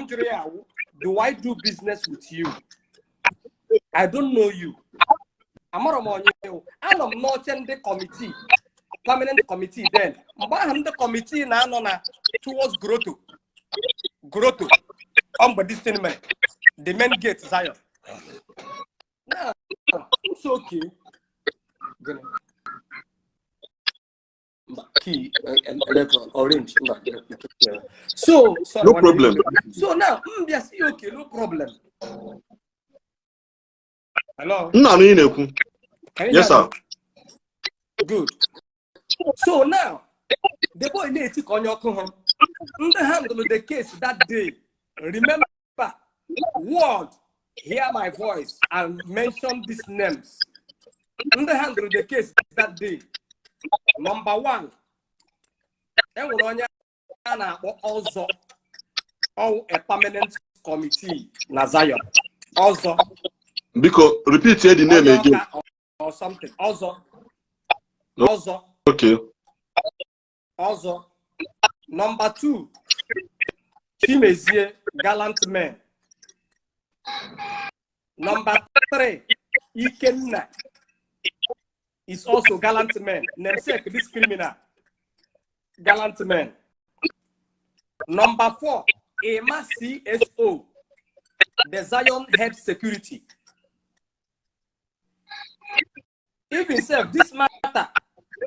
jụrụ ya awụ, do I do business with you? I don't know you. Amarọ m onye ị wụ. Anọ m n'oche ndị committee, permanent committee then. Mgbe ahụ ndị committee na-anọ na towards Grotto. Grotto. Ọ mgbe this thing mere. The main gate Zion. Now, it's okay. Gịnị? Mba, key electron orange mba. So sorry, No nwanne. problem. So now m bịa sị okay, no problem. Hello? Nna anụ ị na-ekwu. Can you Yes, hear sir. me? Good. So now the boy na-eti ka onye ọkụ hụrụ. Ndị handle the case that day, remember, word, hear my voice and mention these names. Ndị handle the case that day, number one, enwere onye a na-akpọ Ọzọ, ọwụ a permanent committee na Zion. Ọzọ. Biko, repeat the name onye again. Ọka or something. Ọzọ. Ọzọ. Okay. Ọzọ. Number two, Chimezie, gallant man. Number three, Ikenna is also gallant man. Namesake this criminal. Gallant man. Number four, Emma CSO, the Zion head security. Even self, this matter,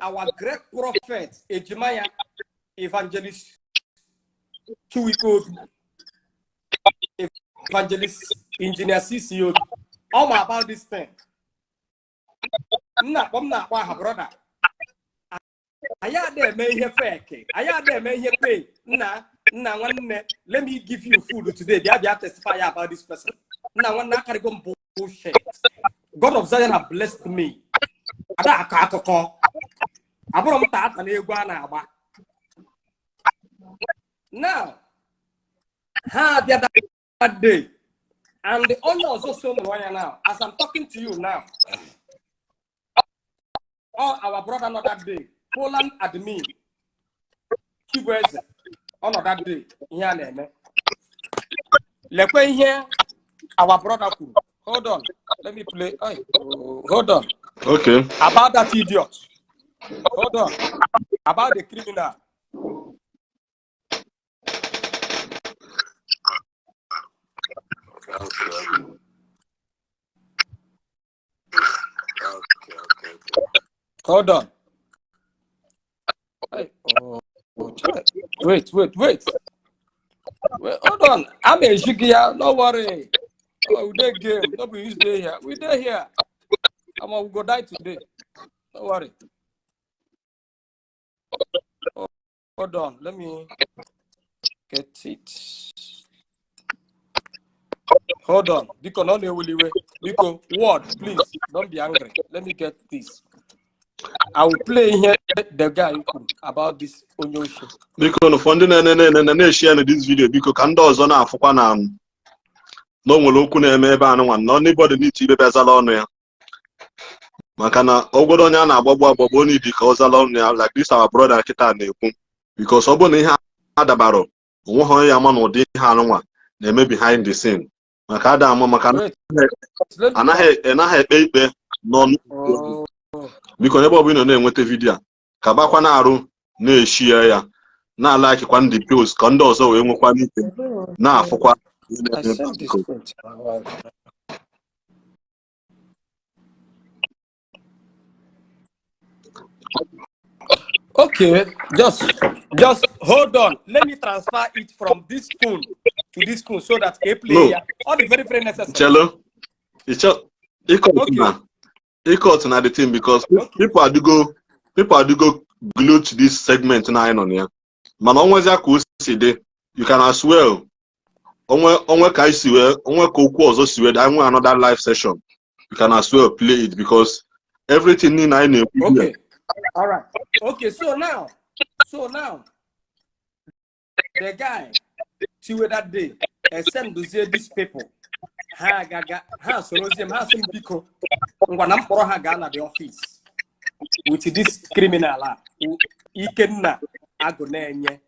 our great prophet, Ejimaya, Evangelist Chukwuike Obi, Evangelist Engineer CC Obi, all about this thing. M na-akpọ m na-akpọ aha brother. Anyị ada eme ihe fake. Anyị ada eme ihe pay. Nna nna nwanne, let me give you food today. Bịa bịa testify about this person. Nna nwanne, akarịgo m bullshit. God of Zion have blessed me. Ada akọ akụkọ. Abụrụ m taata na egwu a na-agba. Now, ha abịa that day. And the onye ọzọ so nụrụ anya now, as I'm talking to you now, all our brother nọ that day, Poland admin, Chibueze, ọ nọ that day, ihe a na-eme. Lekwe ihe our brother kwuru. Hold on, let me play. Ay, oh, hold on. Okay. About that idiot. Hold on. About the criminal. Hold on. Hey, oh, oh, child. Wait, wait, wait. Wait, hold on. I'm a Jigia. No worry. Oh, we dey game. No be use dey here. We dey here. I'm we go die today. No worry. Oh, hold on. Let me get it. Hold on. Biko, no na-eweliwe. Biko, word, please. Don't be angry. Let me get this. I will play here the guy kwuru about this onye oshi. Biko nụ, ndị na-ene na-eshare nụ this video, biko, ka ndị ọzọ na-afụkwa na o nwere okwu na-eme ebe anụnwa na anybody need ibe bịa zala ọnụ ya, maka na ọgwụrụ onye a na-agbagbu agbagbu, onye dị ka ọ zala ọnụ ya, like this our brother kịta na-ekwu, because ọ bụrụ na ihe a dabara onweghị onye ya ama na ụdị ihe anụnwa na-eme behind the scene, maka ada ama maka Wait, let me anaghị ekpe ikpe n'ọnụ. Oh, Biko, n'ebe ọ bụla ị nọ na-enweta video a, ka bakwa na-arụ na-eshare ya, na-alikekwa ndị post, ka ndị ọzọ wee nwekwa ike na-afụkwa ihe I na-eme ebe a, sent this biko. thing to my wife. Okay, just hold on. Let me transfer it from this phone to this phone so that a play No. here. All the very, very necessary. Chelo, ịchọ ịkọt Okay. na ịkọt na the thing, because people adịgo glued to this segment na anyị nọ na ya, mana onwezia ka o si dị, you can as well onwe onwe ka anyị si wee onwe ka okwu ọzọ si wee dị, anyị nwee another live session, you can as well play it, because everything niile anyị na-ekwu here. Okay. All right. Okay. So now, the guy, tiwe that day, send dozie these people. Ha agaga, ha sorozie m, ha sị m biko, ngwa na mkpọrọ ha gaa na the office with this criminal a, Ikenna Agụ na-enye.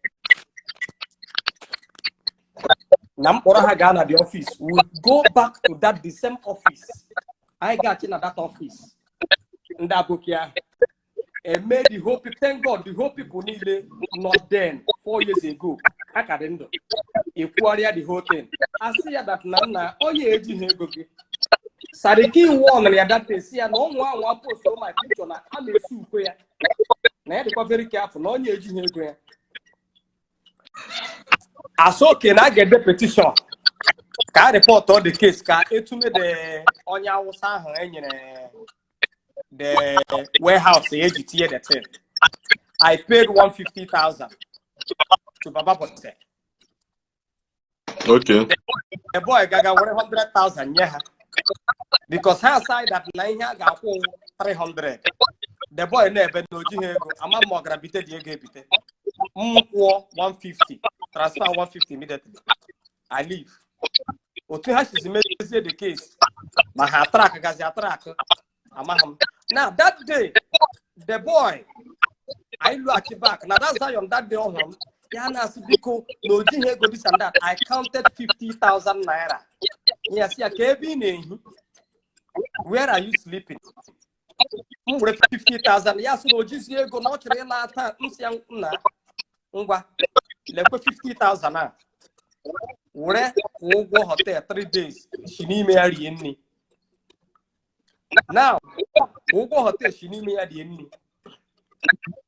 Na mkpọrọ ha gaa na the office. We go back to that the same office. Anyị gaghachi na that office. Ndị aboki ahụ eme the whole people. Thank God, the whole people niile nọ then 4 years ago, ha ka dị ndụ. Ekwugharịa the whole thing, asị ya that na nna onye ejighị ego gị. Sariki warned ya that day, si ya na ọnwụ anwa post my picture na a na-esi ukwe ya, na ya dịkwa very careful na onye ejighị ego ya. Asị oke na a ga-ede petition ka a report the case, ka etume the onye Awụsa ahụ e nyere the warehouse eji tinye the thing. I paid 150,000 to Baba Bose. The boy gaga were 100,000 nye ha because ha aside that na ihe a ga-akwụ 300. The boy na-ebe na ojighị ego, ama ma ọ gara bite dị ego ebite. M kwụọ 150, transfer 150 immediately, I leave. Otu ha sizi mezie the case, ma ha track gazi atrack, amaghị m. Now that day, the boy, anyị lụghachi back na that Zion. That day ọ hụrụ m, ya na-asị biko na o jighị ego, this and that. I counted 50,000 naira. Ya sị ya ka ebe ị na-ehi, where are you sleeping? M were 50,000, ya sị na o jizi ego, na ọ chọrọ ịla taa. M sị ya, nna, ngwa, lekwe 50,000 a, were kwụọ ụgwọ hotel 3 days, si n'ime ya rie nri. Now kwụọ ụgwọ hotel, si n'ime ya rie nri,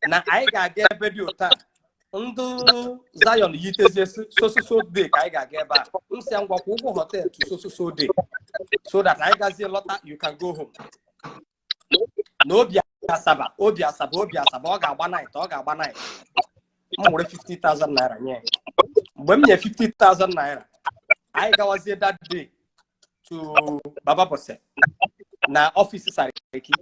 na anyị ga-aga ebe dị ụta ndị Zion yitezie so so so day ka anyị ga-aga ebe a. M sị ya, ngwa, kwụọ ụgwọ hotel to so so so day so that anyị gazie lọta, you can go home. Na obi Asaba, obi Asaba, obi Asaba, ọ ga-agba night, ọ ga-agba night. M were 50,000 naira nye ya. Mgbe m nye 50,000 naira, anyị gawazie that day to Baba Bose na office Sariki.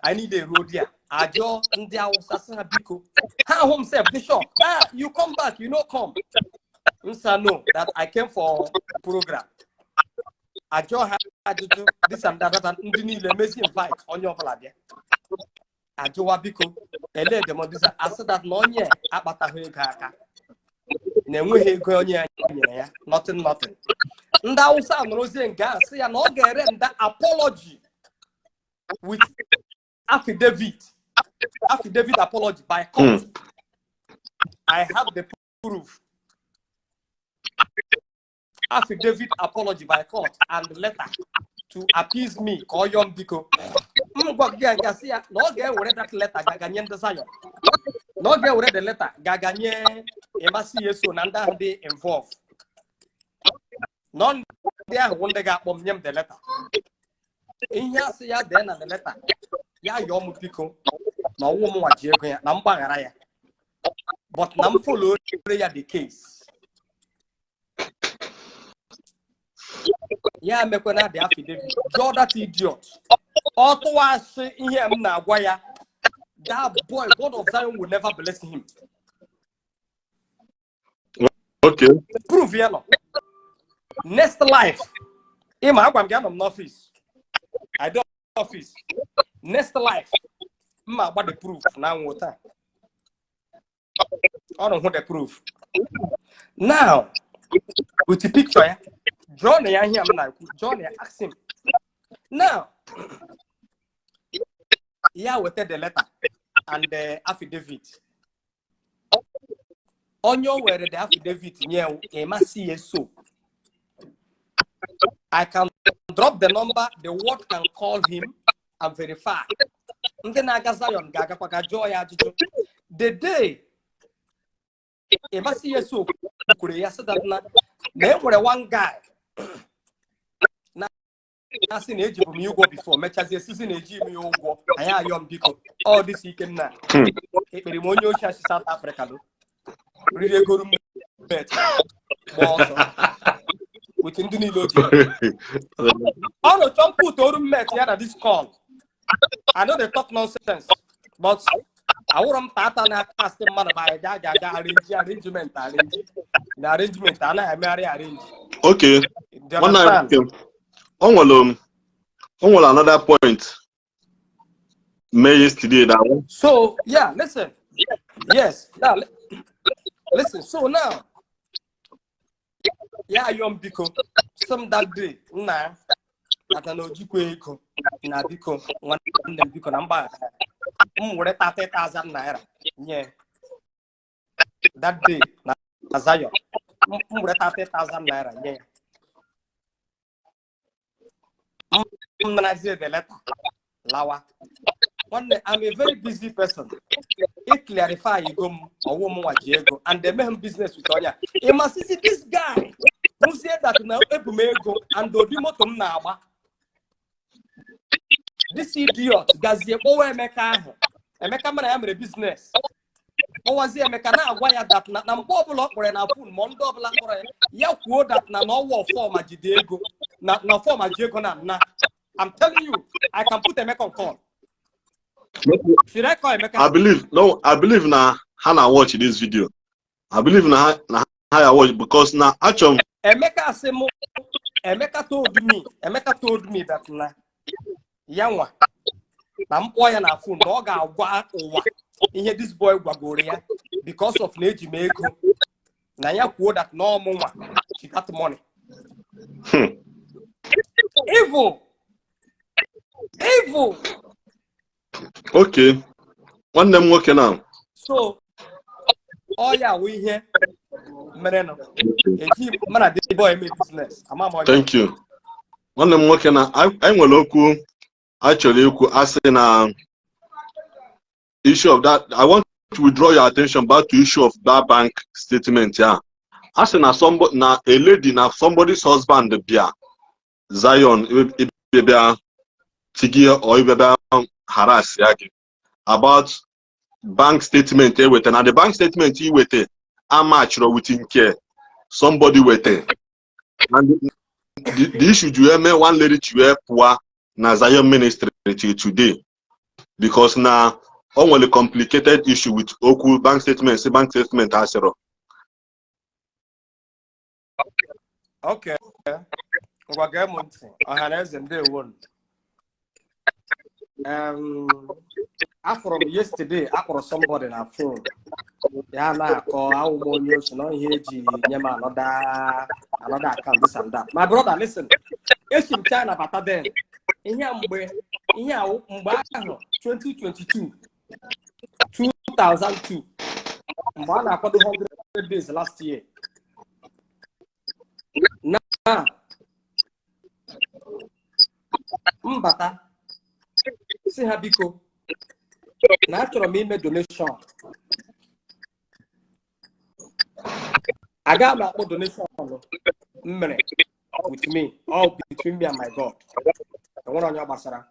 Anyị niile eruo di a, ajụọ ndị Awụsa, sị ha biko, ha hụ m sef, dị shock. "Ah, you come back, you no come." M sị no, that I came for program. Ajụọ ha ajụjụ, this and that, that, ndị niile mezi invite onye ọbụla bịa. Ajụwa, biko, ele demodisa? Asị that na onye akpataghị ego aka, na enweghị ego onye ya nyere ya, nothing, nothing. Ndị Awụsa nụrụzie nke a, sị ya na ọ ga-ere nda apology with affidavit, affidavit apology by court. I have the proof, affidavit apology by court and letter to appease me, ka ọ yọọ m biko. M gwa gị ga sị ya na ọ ga-ewere that letter gaga nye ndị Zion, na ọ ga-ewere the letter gaga nye ịmasị ya eso na ndị ahụ dị involve, nọ ndị ahụ bụ ndị ga-akpọ m nye m the letter. Ihe asị ya dee na the letter, ya yọọ m biko na ọwụ m nwa ji ego ya, na mgbaghara ya, but na m follow ya the case. Ya mekwana the affidavit. Jụọ that idiot, ọ tụwa asị. Ihe m na-agwa ya, that boy, God of Zion will never bless him. Prove ya nọ next life. Ịma agwa m gị, anọ m n'office, I do office. Next life mma agba the proof na anwụ taa, ọ nọ hụ the proof now with the picture ya. Jụọ na ya ihe m na-ekwu, jụọ na ya, ask him now. Ya weta the letter and the affidavit. Onye o were the affidavit nye ịmasị ya. So I can drop the number, the world can call him and verify. Ndị na-aga Zion ga-agakwa ga jụọ ya ajụjụ. The day ịmasị ya so kwuru ya sị that na e nwere one guy na-asị na ejibu m ya ụgwọ before, mechazie sisi na eji m ya ụgwọ. Anyị ayọ m biko, ọ dịsi ike nna ekpere m onye ochie achị South Africa lo riri ego roommate gba ọsọ with ndị niile o ji. Ọ nọ chọ put roommate ya na this call. I no dey talk nonsense, but awụrọ m tata na cast mmadụ ma anyị ga aga arrange arrangement, arrange na arrangement anaghị emegharị arrange. Do you Nwanne anyị understand? nwoke, o nwere another point mee yesterday na So yeah, listen. Yes, now listen. So now, Ya ayọ m, biko, sị m that day, nna ya ata na ojikwa ego na, biko, nwanne m, biko, na mgbaghara m were 30,000 naira nye that day na Zion. M were 30,000 naira nye ya. M narazie the letter lawa. Nwanne, I'm a very busy person. Ị clarify ego m, ọwụ m nwa ji ego and emeghe m business with onye a. Ị masịzi this guy hụzie that na ebu m ego and ụdị moto m na-agba. This idiot gazie kpọwa Emeka ahụ, Emeka mana ya mere business, kpọwazie Emeka na-agwa ya that na mgbe ọbụla ọ kpọrọ ya na phone, ma ndị ọbụla kpọrọ ya, ya kwuo that na ọwa ọfọma jide ego, na ọfọma ji ego na I'm telling you, I can put Emeka on call. Should I call Emeka? I believe, no, I believe na ha na watch this video. I believe na ha ya watch because na achọ m. Emeka asị mụ, Emeka told me that na ya nwa na m kpọọ ya na phone na ọ ga-agwa ụwa ihe this boy gwagoro ya because of na eji m ego, na ya kwuo that na ọmụ nwa she got money. Evil, evil. Okay, nwanne m nwoke na So ọ ya wụ ihe merenụ. Eji mana the boy eme business, ama m onye. Thank you, nwanne m nwoke. Na anyị nwere okwu a chọrọ ikwu. Asị na issue of that, I want to withdraw your attention back to issue of that bank statement ya. A sị na somebody, na a lady, na somebody's husband bịa Zion ịbịa tigie or ịbịa harass ya gị about bank statement eweta, na the bank statement iweta amachọrọ with nke somebody weta, and the issue ji wee mee one lady ji wee pụọ na Zion ministry till today because na o nwere complicated issue with okwu bank statement, si bank statement asịrọ. Okay. Ngwa, gee m ntị, ọha na eze, ndewo. Afọrọ m yesterday, akpọrọ somebody na phone, ya na-akọ awụ m onye ochi na ihe eji nye m another account, this and that. My brother, listen, esi m China bata. Then ihe a, mgbe ihe a, mgbe ahụ 2022, 2002, mgbe a na-akwado 100 days last year, na mbata si ha, biko, na achọrọ m ime donation. Aga m akpọ donation m mere with me, all between me and my God, enwere onye ọ gbasara.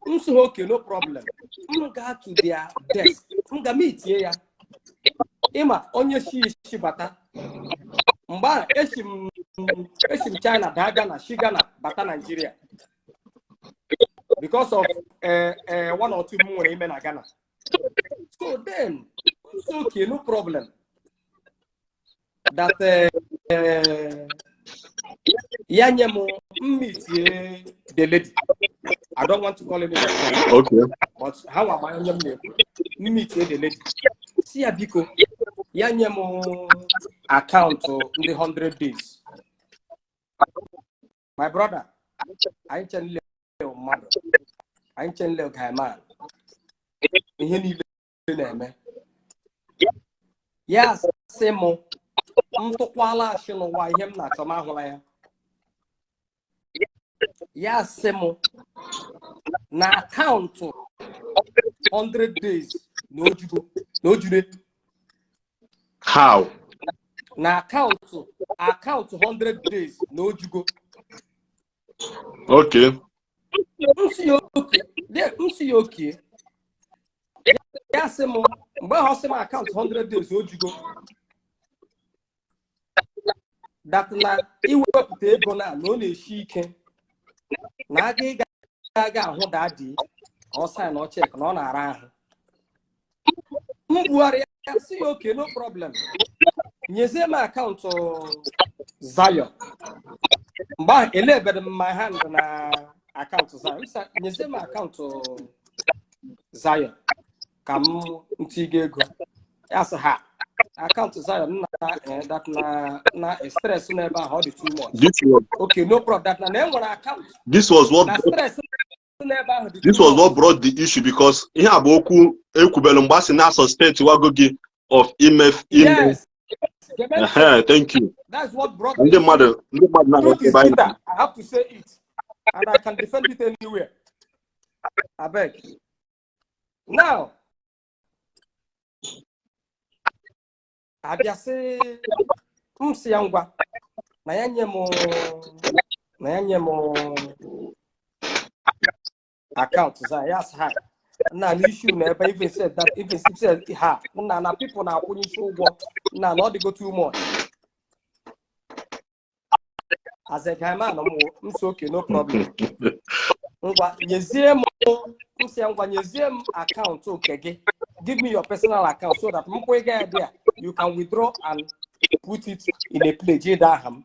M sị ha, okay, no problem. M gaa to their desk, m ga meetie ya. Ịma onye shi isi bata mgbe a, esi m China daa Ghana, shi Ghana bata Nigeria because of one or two m nwere ime na Ghana. So then it's okay, no problem, that ya nye m mmeetie the lady. I don't want to call any but ha nwa ma onye m na-ekwu. Mmeetie the lady, si ya, biko, ya nye m akaụntụ ndị 100 days. My brother, anyị chenle mmadụ, anyị chenle gaiman, ihe niile na-eme ya, sị m ntụkwala ashị n'ụwa, ihe m na-achọ m ahụla ya. Ya sị m na akaụntụ 100 days na ojugo na ojure. How? Na akaụntụ 100 days na ojugo. M si ya okay. M si ya okay. Ya sị m, mgbe ahụ ọ sị m akaụntụ 100 days ojugo, that na iwepụta ego na ọ na-eshi ike, na aga ịga aga ahụ daddy ka ọ sign ọ check, na ọ na-ara ahụ. M bugharị ya, si ya okay, no problem, nyezie m akaụntụ Zion. Mgbe ahụ elebere m my hand na akaụntụ Zion. M sị, nyezie m akaụntụ Zion ka m ntiga ego. Ya sị ha akaụntụ Zion nna. that na stress n'ebe ahụ ọ dị too much. This was Okay, no problem, that na enwere account This was what na stress n'ebe ahụ dị This too was much. what brought the issue, because ihe a bụ okwu ekwubelu mgbe a sị na suspect wago gị of ime. Yes. Geme ntị. Ehe, thank you. That's what brought Ndị mmadụ Truth is na-ebe anyị bitter. I have to say it and I can defend it anywhere. Abeg. Now abịa sị m, sị ya ngwa, na ya nye m account za ya. Sị ha nna na issue na ebe even said that, even said ha nna na people na-akwụnye isi ụgwọ nna na ọ dịgo too much. As a guy man, m sị, "Okay, no problem, ngwa nyezie m." M sị ya, "Ngwa, nyezie m account nke gị. Give me your personal account so that m kwụ ego ya there, you can withdraw and put it in a pledge ịda aha m."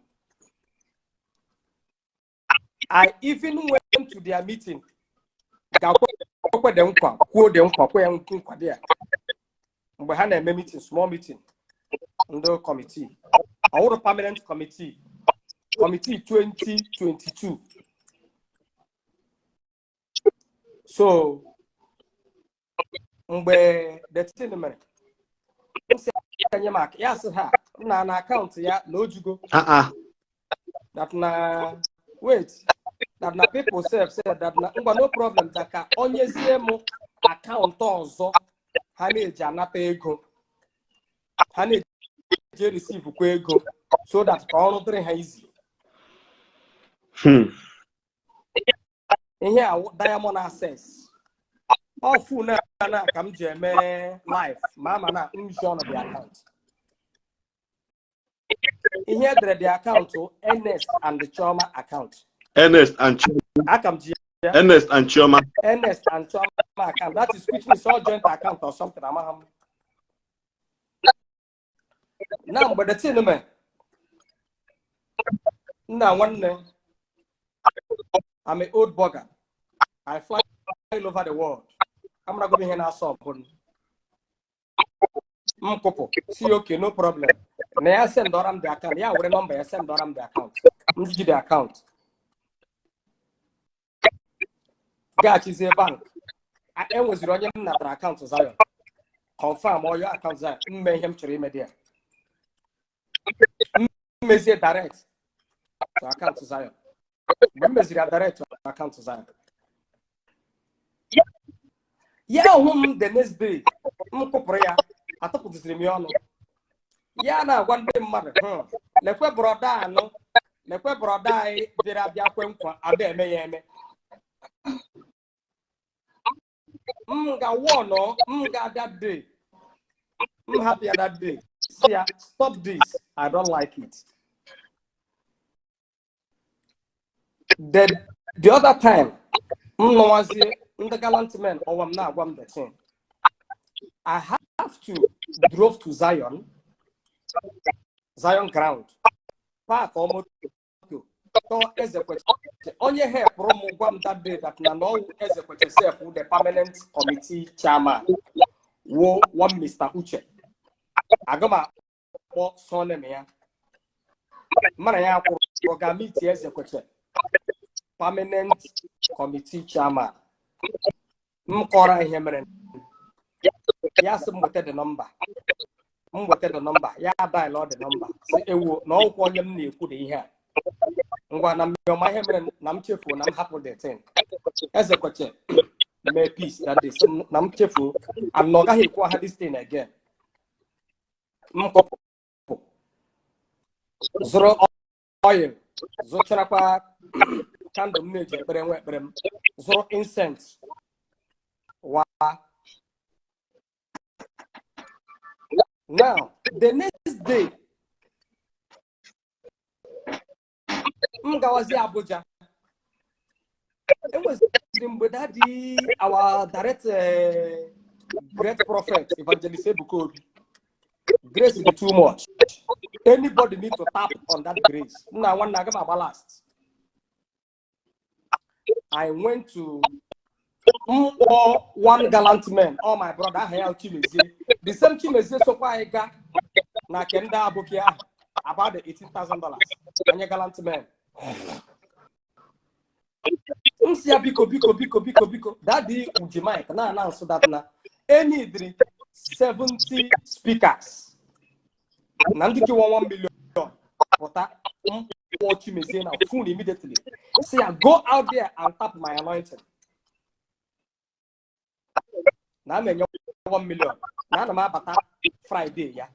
I even went to their meeting, ga-kwekwe dị nkwa, kwuo dị nkwa, kwe ya nkwa dị ya mgbe ha na-eme meeting, small meeting ndị committee, ọwụrụ permanent committee, committee 2022. So mgbe the thing mere, m sị ya nye m aka, ya sị ha na account ya na ojugo. Ah ah. That na wait, that na people sef say that na ngwa, no problem, that ka onyezie m account ọzọ ha na-eji anata ego, ha na-eji receive kwa ego, so that ka ọrụ dịrị ha easy. Ihe a wụ Diamond Access ọfụ na ka m ji eme live ma na m ji ọnụ the account. Ihe edere the account, Ernest and Chioma account. Ernest and Chioma. Aka m ji ya. Ernest and Chioma. Ernest and Chioma account, that is, which means all joint account or something, amaghị m. Na mgbe the thing mee, nna nwanne, I'm a old bugger. I fly all over the world. Amarago m ihe na-asọ ọbụla m kwụpụ si, "Okay, no problem," na ya send ọra m the account. Ya were number ya send ọra m the account. M ji the account gaghachizie bank. Enweziri onye m natara account Zion, confirm oyo account Zion, mme ihe m chọrọ ime dị ya, mmezie direct to account Zion. Mgbe m meziri ya direct to account Zion, ya hụ m the next day, m kwụpụrụ ya, atụpụtụziri m ya ọnụ. Ya na-agwa ndị mmadụ, lekwe brother anụ, lekwe brother anyị bịara bịa kwe nkwa, ada eme ya eme." M ga wọnọ, m ga that day, m hapụ ya that day, si ya, "Stop this, I don't like it." The other time m nọwazie, ndị gallant men ọwa m na-agwa m the thing, I have to drove to Zion ground, park moto, tọọ Ezekweche, onye helpụrụ m gwa m that day that na ọwụ Ezekweche sef the permanent committee chairman wo, one Mr. Uche, aga m akpọ surname ya, mana ya kwụrụ ga meet Ezekweche, permanent committee chairman. M kọrọ ihe mere ya, sị m weta the number. M weta the number, ya dial ọ the number, sị ewo na ọkwụ onye m na-ekwu dị ihe a. Ngwa, na mmemme ihe mere na m chefuo na m hapụ the thing. Ezekweche mee peace that day, sị m na m chefuo and na ọ gaghị ekwu ha this thing again. M kọpụ zụrụ oil, zụcharakwa candle m na-eji ekpere nwe ekpere, m zụrụ incense wa. Now the next day m gawazi Abuja. Enweziri mgbe daddy, our direct great prophet, Evangelist Ebuka Obi, grace is too much. Anybody need to tap on that grace. Nna nwanne, aga m agba last. I went to mkpọ one gallant man, all my brother, aha ya Chimezie, the same Chimezie sokwa anyị ga Na ke ndị aboki ahụ about the $18,000 onye gallant men. M si ya, biko, biko, biko, biko, biko, daddy uji mic na announce that na enidiri 70 speakers na ndị ji 1 million pụta. Mkpọ Chimezie na phone immediately, si ya, "Go out there and tap my anointing na a na-enye 1 million, na ana m abata Friday ya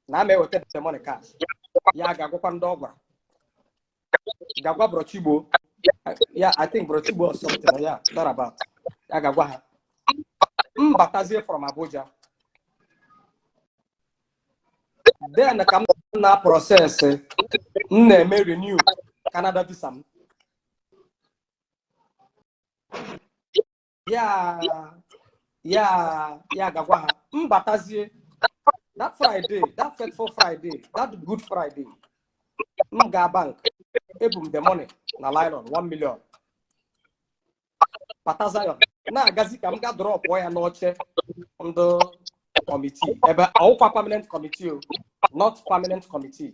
na ama eweta the money cash." Ya ga-agwakwa ndị ọ gwara, ga-agwa Bro Chigbo ya, I think Bro Chigbo or something ya that about ya ga-agwa ha m batazie from Abuja. Then ka m na process, m na-eme renew Canada visa m ya gagwa ha m batazie that Friday, that fateful Friday, that Good Friday. M gaa bank, ebu m the money na nylon, 1 million, bata Zion, na-agazi ka m ga drop ya n'oche ndị committee ebe ọwụkwa permanent committee o, not permanent committee,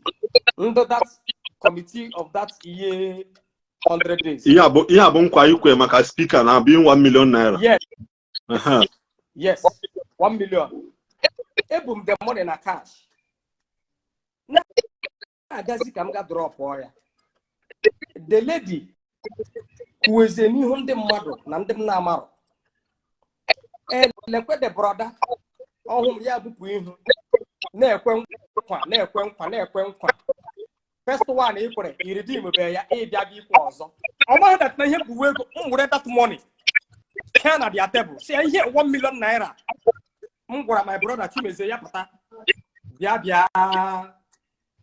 ndị that committee of that year 100 days. Ihe a bụ nkwa ikwe maka speaker na abụ 1 million naira? Yes. Aha. Yes, 1 million. Ebu m the money na cash, na-agazi ka m ga drop ya. The lady kwuezie n'ihu ndị mmadụ na ndị m na-amarọ, elekwe the brother ọhụ m ya bupụ ihu, na-ekwe nkwa, na-ekwe nkwa, na-ekwe nkwa. First one ị kwere, i redeem be ya, ịbịa bịa ikwe ọzọ. Ọ maghị that na ihe bụ ego m were that money here na their table, si ihe 1 million naira m gwara my brother Chimezie ya pụta, bịa, bịa,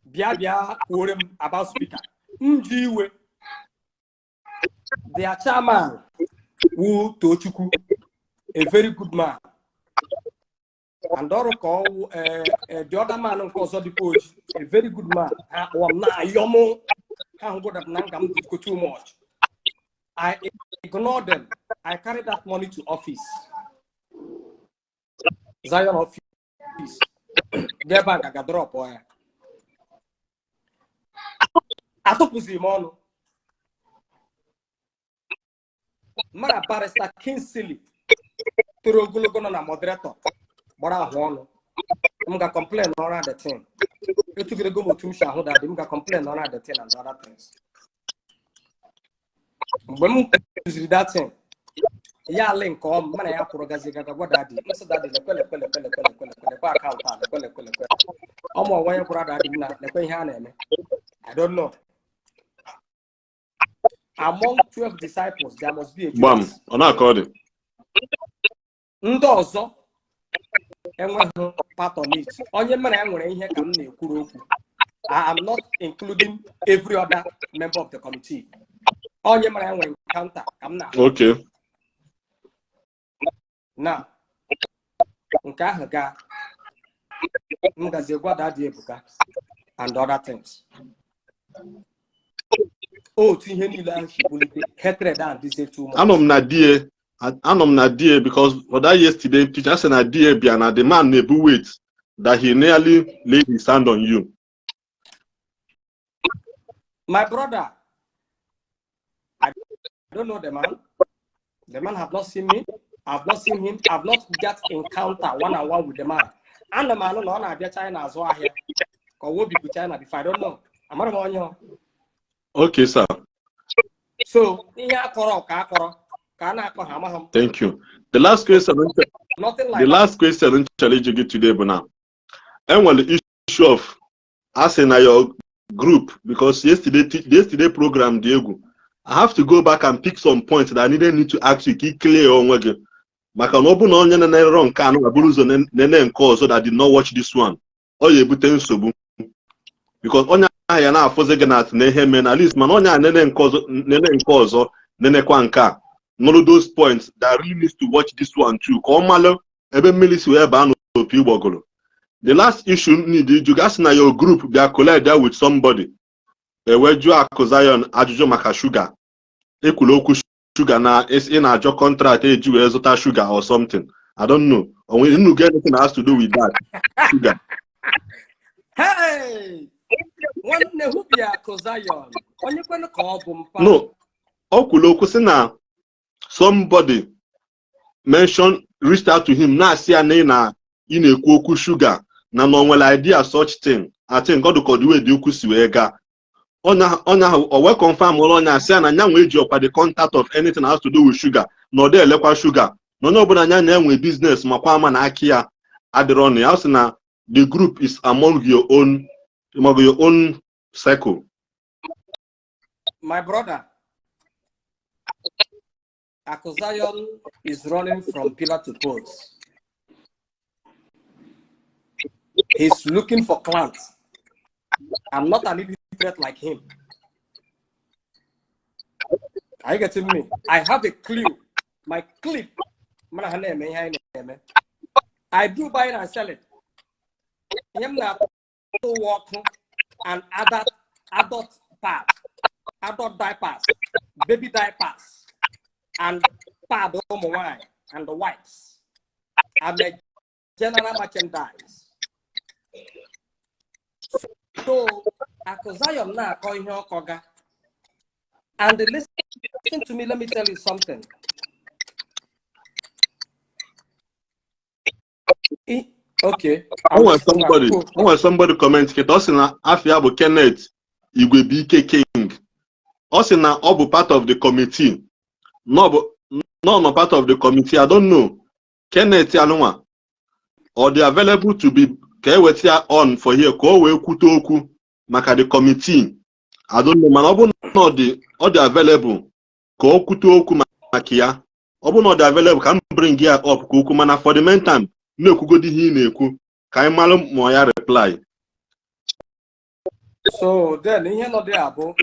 bịa, bịa kwuore m about speaker. M ji iwe. Their chairman wu Tochukwu, a very good man, and ọrụ ka ọwụ the other man nke ọzọ dịkwa oji, a very good man. Ha kpọọ m na-ayọ mụ, ha hụgo that na nga m dịkwa too much. I ignore them. I carry that money to office, Zion office, gaa ebe a ga drop ya. Atụpụziri m ọnụ mana Barrister Kingsley toro ogologo nọ na moderator gbara ahụ ọnụ. M ga complain ọrụ the thing etugidego m otu m si ahụ daddy. M ga complain ọrụ the thing and other things. Mgbe m kụziri that thing ya alị nke ọm mana ya kwụrụ gazi gaga gwa daddy. M sị daddy, lekwe, lekwe, lekwe, lekwe, lekwe, lekwe, lekwe account a, lekwe, lekwe, lekwe. Ọmụ onwe ya gwara daddy m na lekwe ihe a na-eme. I don't know. Among 12 disciples there must be a Gbam. Judas. Ọ na-akọ ọ dị. Ndị ọzọ enweghị part on it. Onye mere ya nwere ihe ka m na-ekwuru okwu. I am not including every other member of the committee. Onye mere ya nwere encounter ka m na na nke ahụ gaa. M gazie gwa daddy Ebuka and other things. Otu ihe niile ahụ si bulite hatred and dịzie too much. Anọ m na die, anọ m na die, because for that yesterday teacher sị na die bịa na the man na-ebu weight that he nearly laid his hand on you. My brother, I don't know the man. The man have not seen me. I've not seen him. I've not got encounter one on one with the man. Ana m anụ na ọ na-abịa China azụ ahịa ka ọ wobipụ China before. I don't know. Amara m onye ọ. Okay, sir. So ihe akọrọ ka akọrọ ka a na-akọ ha, amaghị m. Thank you. The last question Nothing like the that. last question m chọrọ ịjụ gị today bụ na enwere issue of asị na your group, because yesterday program dị egwu. I have to go back and pick some points that I needed need to ask you ka ị clear onwe gị, maka na ọ bụ na onye na-erọ nke anụ ga buru ụzọ nene nke ọzọ that did not watch this one, ọ ya ebute nsogbu, because onye ahụ ya na-afụzi gị na na ihe mee na at least, mana onye a nene nke ọzọ, nene nke ọzọ, nenekwa nke a, nụrụ those points that really needs to watch this one too, ka ọ malụ ebe mmiri si wee baa n'opi ụgbọgụrụ. The last issue m need ịjụ, gasị na your group bịa collide with somebody, ewee jụọ Akụ Zion ajụjụ maka shuga. Ekwuru okwu shuga na ị na-ajọ contract eji wee zụta shuga or something. I don't know. Onwe unu get anything that has to do with that sugar? Hey! Nwanne, hụbịa Akụ Zion, onye kwenụ ka ọ bụ mpa? No, o kwuru okwu sị na somebody mention, reached out to him, na-asị ya na ị na-ekwu okwu sugar na o nwere idea such thing. I think God ka the way dị okwu si wee gaa, onye ahụ o wee confirm ụlọ onye asị ya na nya nwee ji ọkwa the contact of anything has to do with sugar, na ọ dị elekwa sugar, na onye ọbụla nya na-enwe business makwa ama na aka ya adịrọ ọnụ ya. Ọ sị na the group is among your own circle. My brother, Akụ Zion is running from pillar to post. He's looking for clout. I'm not an illiterate like him. Are you getting me? I have a clue. My clip. Mana ha na-eme ihe anyị na-eme. I do buying and selling. Ihe m na-atụ ụwa ọkụ and adult pad, adult diapers, baby diapers, and pad ụmụ nwanyị and the wipes. I'm a general merchandise. So, Akụ Zion na-akọ ihe ọkọ ga. And listen to me, let me tell you something. Okay. O nwere somebody comment kịta, ọ sị na afia bụ Kenneth Igwebuike King. Ọ sị na ọ bụ part of the committee. No, bụ no no part of the committee. I don't know. Kenneth anụnwa, ọ dị available to be ka eweta ya on for here ka o wee kwute okwu maka the committee? I don't know, mana ọ bụrụ na ọ dị available ka o kwute okwu maka ya, ọ bụrụ na ọ dị available, ka m bring ya up ka okwu. Mana for the meantime, na-ekwugodi ihe ị na-ekwu ka anyị malụ ma ọ ya reply. So then ihe nọ dị abụ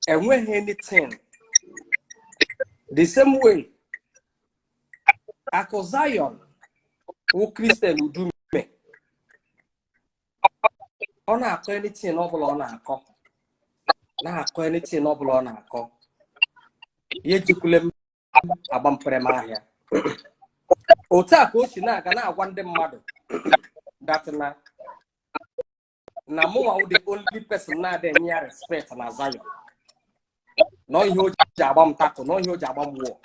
enweghị anything. The same way Akụ Zion wụ Christian Udume, ọ na-akọ anything ọbụla ọ na-akọ, na-akọ anything ọbụla ọ na-akọ, ya ejikwule m agba mpere m ahịa. Otu a ka o si na-aga na-agwa ndị mmadụ that na mụnwa wụ the only person na-adị enye ya respect na Zion, na ihe o ji agba m tackle, na ihe o ji agba m wụọ.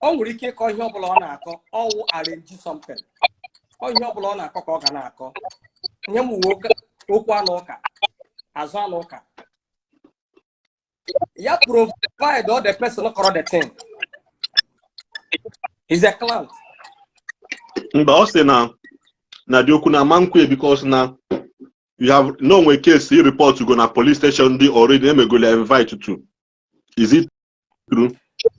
O nwere ike ịkọ ihe ọbụla ọ na-akọ, ọwụ arrange something. Ọ ihe ọbụla ọ na-akọ ka ọ ga na-akọ. Nye m uwe okwu anụ ụka azụ anụ ụka ya provide all the person kọrọ the thing is a clown. Mgbe ọ sị na dị okwu na ama nkwe because na you have no nwe case you report to go na police station dị already emegole invite to. Is it true?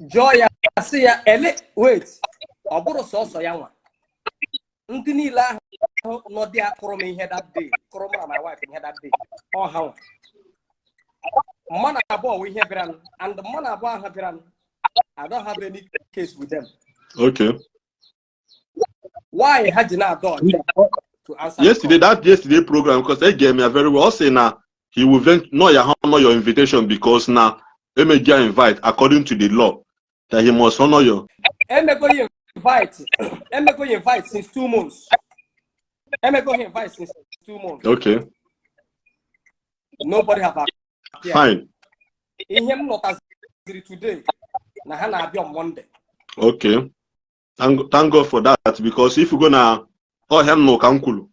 Jụọ ya, sị ya ele, wait, ọ bụrụ sọsọ ya nwa, ndị niile ahụ nọ dị akụrụ m ihe that day, kụrụ m na my wife ihe that day, ọ ha nwa mmadụ abụọ wụ ihe bịara, and mmadụ abụọ ahụ bịara, I don't have any case with them. Why ha ji na-adọ to answer the Yesterday, that yesterday program, because they gave me a very well say na he will no ya honor your invitation because na emegia invite according to the law that he must honor your Emego ya invite, emego ya invite since 2 months, emego ya invite since 2 months. Nobody have appeared. Fine. Ihe m nọtaziri today na ha na-abịa on Monday. Okay, thank God for that, because if you go na ọhịa m nụ ka m kwuru,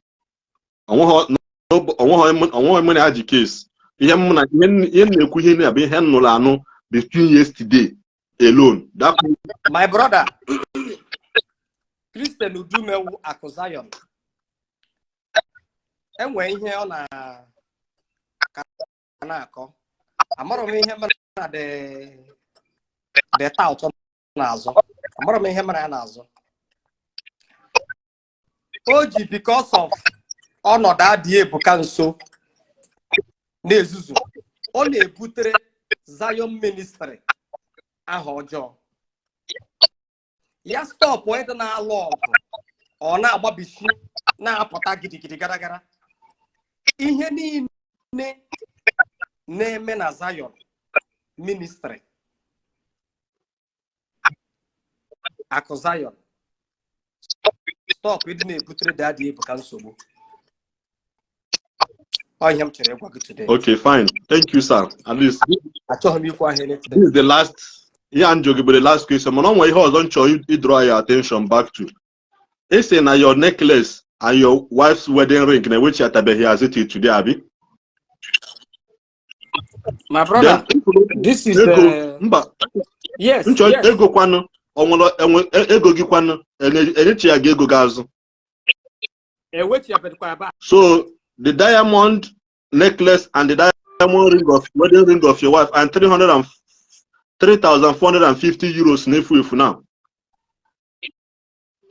onweghị mụ na ya ji case. Ihe m na ihe m na-ekwu, ihe na bụ ihe m nụrụ anụ between yesterday alone that My brother, Christian Udumewu Akụ Zion enwe ihe ọ na ka na-akọ, amarọ m ihe mere na the tout na-azụ, amarọ m ihe mere ya na-azụ o ji because of ọnọdụ adịghị ebuka nso na-ezuzu, ọ na-ebutere Zion Ministry aha ọjọọ. Ya stop ịdị na-alụ ọgụ, ọ na-agbabisi na-apụta gidigidi gara gara. Ihe niile na-eme na Zion Ministry Akụ Zion, stop ịdị na-ebutere Daddy Ebuka nsogbu. Ọ ihe m chọrọ ịgwa gị today. Okay, fine. Thank you, sir. At least Achọghị m ikwu ahịa anything. This is the last ihe a njụ gị bụ the last question, mana ọ nwere ihe ọzọ m chọrọ ịdraw your attention back to. Ị sị na your necklace and your wife's wedding ring na-ewechiatabeghị azụ till today, abi? My brother, Then, this is ego the mba. Yes. Nchọ Yes. ego kwanụ, ọ nwere enwe ego gị kwanụ, enyechi ya gị ego gị azụ? Ewechiabedịkwa ebe a. So the diamond necklace and the diamond ring of wedding ring of your wife and 300 and €3,450 na-efu efu now?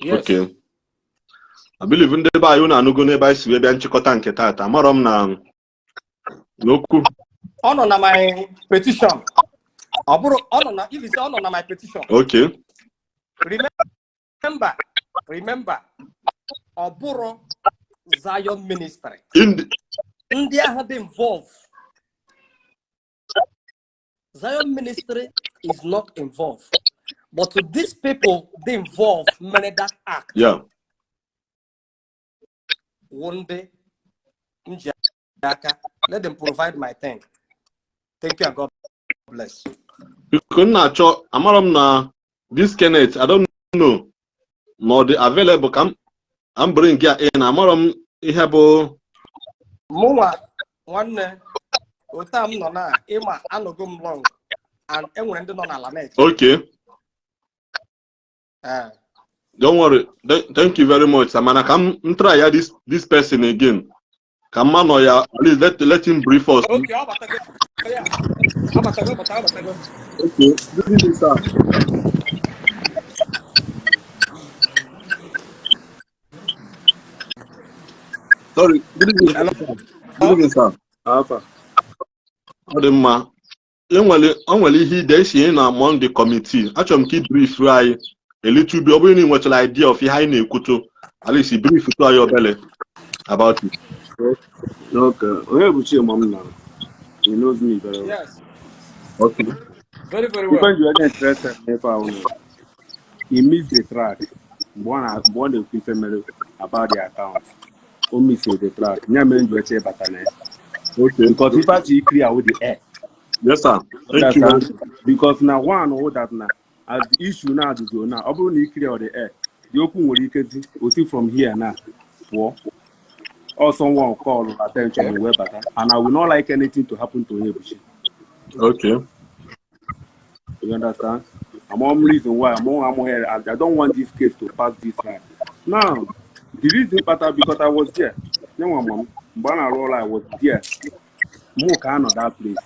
Yes. Okay. I believe ndị be anyị, unu anụgo n'ebe anyị si wee bịa nchịkọta nke taata. Amarọ m na n'okwu. Ọ nọ na my petition. Ọ bụrụ ọ nọ na, if you say ọ nọ na my petition. Okay. Remember, remember, ọ bụrụ Zion Ministry In ndị ahụ dị involved. Zion Ministry is not involved, but these people dị involved mere that act wụ ndị m ji aka. Let them provide my thing. Thank you and God bless. Biko, m na-achọ, amarọ m na this Kenneth, I don't know ma ọ dị available ka m bring ya in. Amarọ m ihe bụ. Mụnwa, nwanne, otu a m nọ na ịma anọgo m long and enwere ndị nọ n'ala na-eche. Okay. Eh. Don't worry. Thank you very much, sir. Mana ka m try ya this person again ka mma nọ ya. At least let him brief us. Okay, ọ batago ya. Ọ batago, batago, batago. Okay, good evening, sir. Sorry, good evening. Hello? Good evening, sir. Alpha. Ọ dị mma. Enwere, o nwere ihe ide isi na among the committee. Achọrọ m ka i brief anyị a little bit. Ọ bụrụ na ị nwetara idea of ihe anyị na-ekwuto, at least brief to anyị obele about it. Okay. Onye bụ Chima m na? He knows me very well. Yes. Okay. Very, very well. Ife ji onye interested n'ife ahụ nọ. He missed the track. Mgbe ọ na-ekwu ife mere about the account. O missed the track. Ya mere m ji weche ịbata na ya. Okay. Because ife achọ clear with the air. Yes, sir. Thank you. Understand? Because na one who that na as the issue now do now, ọ bụrụ na ị clear the air, the okwu nwere ike dị osi from here na pụọ. Or someone call attention wee bata. And I will not like anything to happen to Onyebuchi. Okay. You understand? I'm one reason why I'm here. I don't want this case to pass this line. Now, the reason better because I was there. No, mom, mgbe a na-arụ ọrụ, I was there. Mụ ka anọ that place.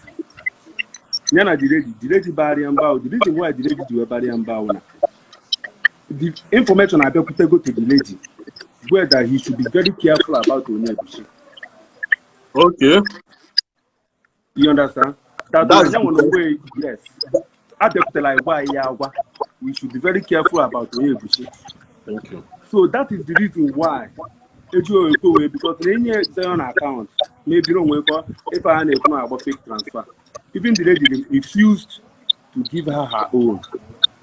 Ya na the lady barịa mba ahụ. The reason why the lady ji wee barịa mba ahụ na the information abịakwutego to the lady where that he should be very careful about Onyebuchi. Okay. You understand? That That's ya nwere onwe, yes. Abịakwutela ịgwa anyị ya agwa. We should be very careful about Onyebuchi. Thank you. So that is the reason why eji ekwe wee because na enye Zion account mebiri onwe kọ ife a na-ekwu na agba fake transfer. Even the lady refused to give her her own.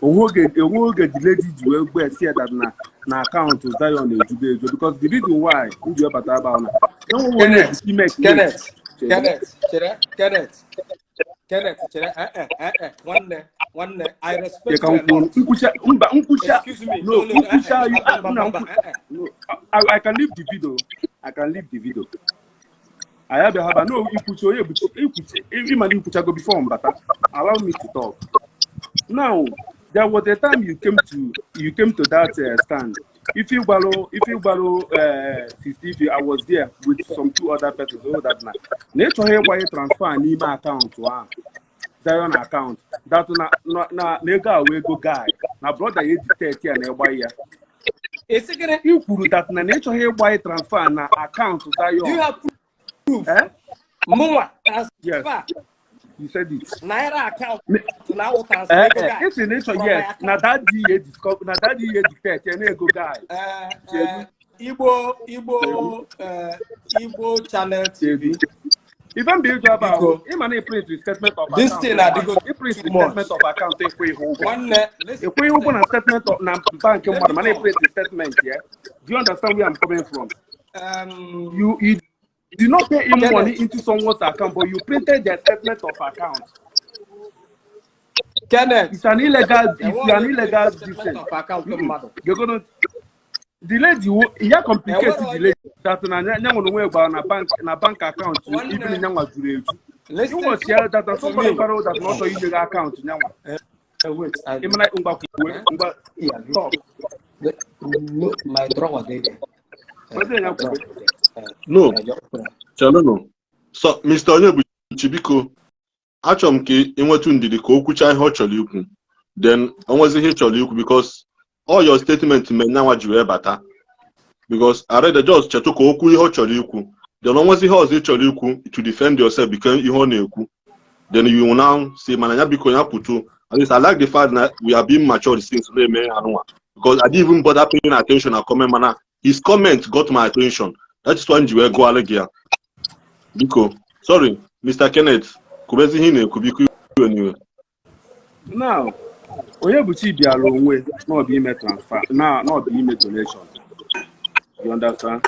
Onwe oge the lady ji wee gbe si ya that na account Zion ejugo eju because the reason why m ji webata ebe ahụ na enwe onye Kenneth, ebuchi make Kenneth, Kenneth, chere, Kenneth, Kenneth, chere, eh, eh, eh, eh, nwanne, nwanne, I respect you a lot. Nkwucha, mba, nkwucha. Excuse me. No, No, no, eh, nkwucha eh, you mba, mba, na mba, eh, eh. No, I can leave the video. I can leave the video. Anyị abịa haba no ikwuchi onye ebuchi ikwuchi ịma na ikwuchago before mbata. Allow me to talk. Now, there was a time you came to that stand. If you gbalụ Sister Ife, I was there with some two other persons. So that na ịchọghị ịgbanye transfer n'ime akaụntụ ahụ. Zion account. That na ego a wee ego guy. Na brother ya detect ya na ịgba ya. Esi gịnị? I kwuru that na ịchọghị ịgbanye transfer na akaụntụ Do you Zion. have proof? Eh? Mụnwa, Yes, transfer, you said it. naira account, na awụ transfer Eh, ego eh, guy esi na ịchọ from my yes, na account. daddy ya discover, na daddy ya detect ya na ego guy. Igbo Channel TV. Chedu. Ife mba ịjụ ebe ahụ, Biko. ịma na print statement of This account. thing adịgo Print too much. statement of account, ekwe ihe ụgwọ. Nwanne, listen. Ekwe ihe ụgwọ na statement of na bank mmadụ, mana print statement, yeah. Do you understand where I'm coming from? You did not pay him Kenneth. Money into someone's account, but you printed their statement of account. Kenneth. It's an illegal Statement this thing. of account mmadụ. You're gonna the lady wo ya complicate Enwere the lady that na nya nwere onwe gbara na bank account. Nwanne. Even nyanwa juru eju. Listen Ịwọchi ya that to somebody me. borrow that na ọ chọrọ inye gị account nyanwa. Wait, I, Ịmana ngwa kwuwe ngwa yeah, talk. No, my drawer dey there. Wetin ya kwuwe? No. Just put am. Chelụnụ. So Mr. Onyebuchi, biko, achọrọ m ka ị nwetụ ndidi ka o kwuchaa ihe ọ chọrọ ikwu, then o nwezi ihe ị chọrọ ikwu, because all your statement me nyanwa ji wee bata, because already just chetụ ka o kwuo ihe ọ chọrọ ikwu, then o nwezi ihe ọzọ ị chọrọ ikwu to defend yourself, because ihe ọ na-ekwu, then you will now say. Mana ya, biko, ya kwutu. At least I like the fact that we are being matured since na-eme anụnwa, because I didn't even bother paying attention na comment, mana his comment got my attention. That is why m ji wee gụọrọ gị ya. Biko, sorry, Mr. Kenneth, kwubezi ihe ị na-ekwu, biko, iwe n'iwe. Now, Onyebuchi bịara onwe n'ọbịa ime transfer na n'ọbịa ime donation. You understand?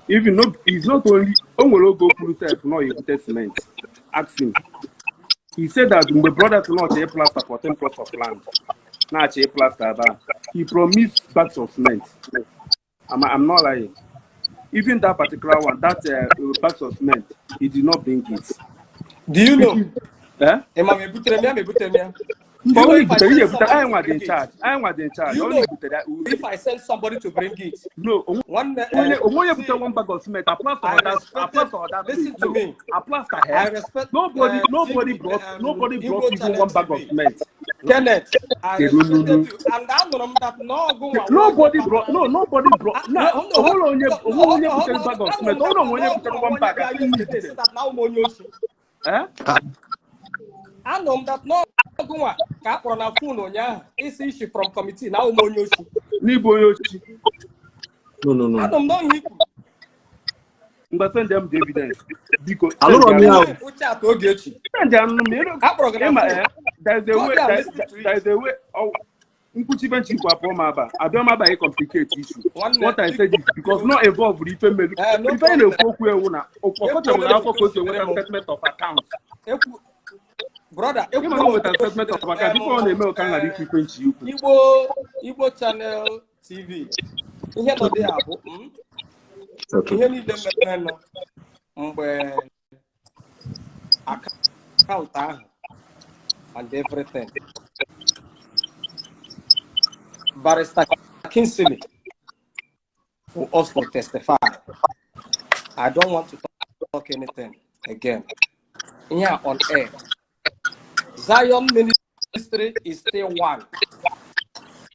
Even no, it's not only o nwere oge o kwuru sef na ọ ya ebute cement. Ask him. He said that mgbe brothers na ọchọ plaster 14 plots of land na-achọ plaster ebe a, he promised bags of cement. I'm not lying. Even that particular one, that bags of cement, he did not bring it. Do you know? Eh? Ị ma ma ebutere m ya, ma ebutere m ya. Mgbe onye butere ihe butere, anyị nwa dị in charge. Anyị nwa dị in charge. You Onye know, butere ya. if I send somebody to bring it, No, onwe nwanne, onye onwe onye see, butere one bag of cement. I plaster I on that. I respected- plaster on that listen place. to No, me. I plaster I here. respect Nobody, nobody TV, brought, nobody brought Igbo even Channel one bag of TV. cement. Kenneth, I Kedu respected nunu? you, and anụrụ m that n'ọgụ nwa. Nobody brought, no, nobody brought. No, Na, no, onwere onye, no, onwere onye no, butere no, bag of no, cement. no, Onwere onye no, butere no, one bag. onye Asị bịa m yesterday butere. sị that na ụmụ onye oshi. Eh? Anụ m that n'ọgụ nwa ka a kpọrọ na phone ụnyaahụ isi isi from committee na ụmụ onye oshi. N'ịbụ onye ochi. No. Anụ m n'ọhịa ikwu. Mgbe send them the evidence. Biko, send Alụrọ m them. ya. Fụ chat Ogechi. Send them. A kpọrọ gị na Ịma, phone. eh, there's a Go way, there and there, listen to it. there's a way. Oh, nkwuchi bench ikwu apụọ m aba abịa m aba complicate issue. Nwanne, What I said is because not involved with ife melu. Eh, no Ife anyị problem. na-ekwu okwu ewu na ọkọchọbụrụ akwụkwọ ka o si enweta statement of account. Ekwu brother, ekwu Ịma na o nwetara statement of account ife ọ na-eme ụka ghara ikwu ife nchi ikwu. Igbo Channel TV, ihe nọ dị a bụ ihe niile merenụ mgbe account ahụ and everything. Barrister Kingsley will also testify. I don't want to talk anything again here on air. Zion Ministry is still one.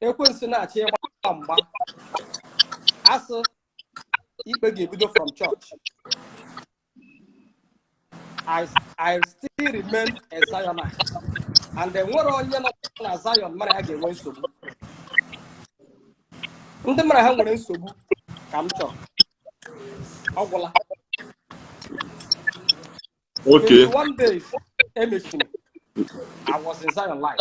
Ekwensu na-achọ ịgba mgba, asị ikpe ga-ebido from church. I still remain a Zionite, and enwere onye nọ na Zion mara ha ga-enwe nsogbu. Ndị mara ha nwere nsogbu ka m chọrọ. Ọ gwụla. 21 days emechiri, I was in Zion life.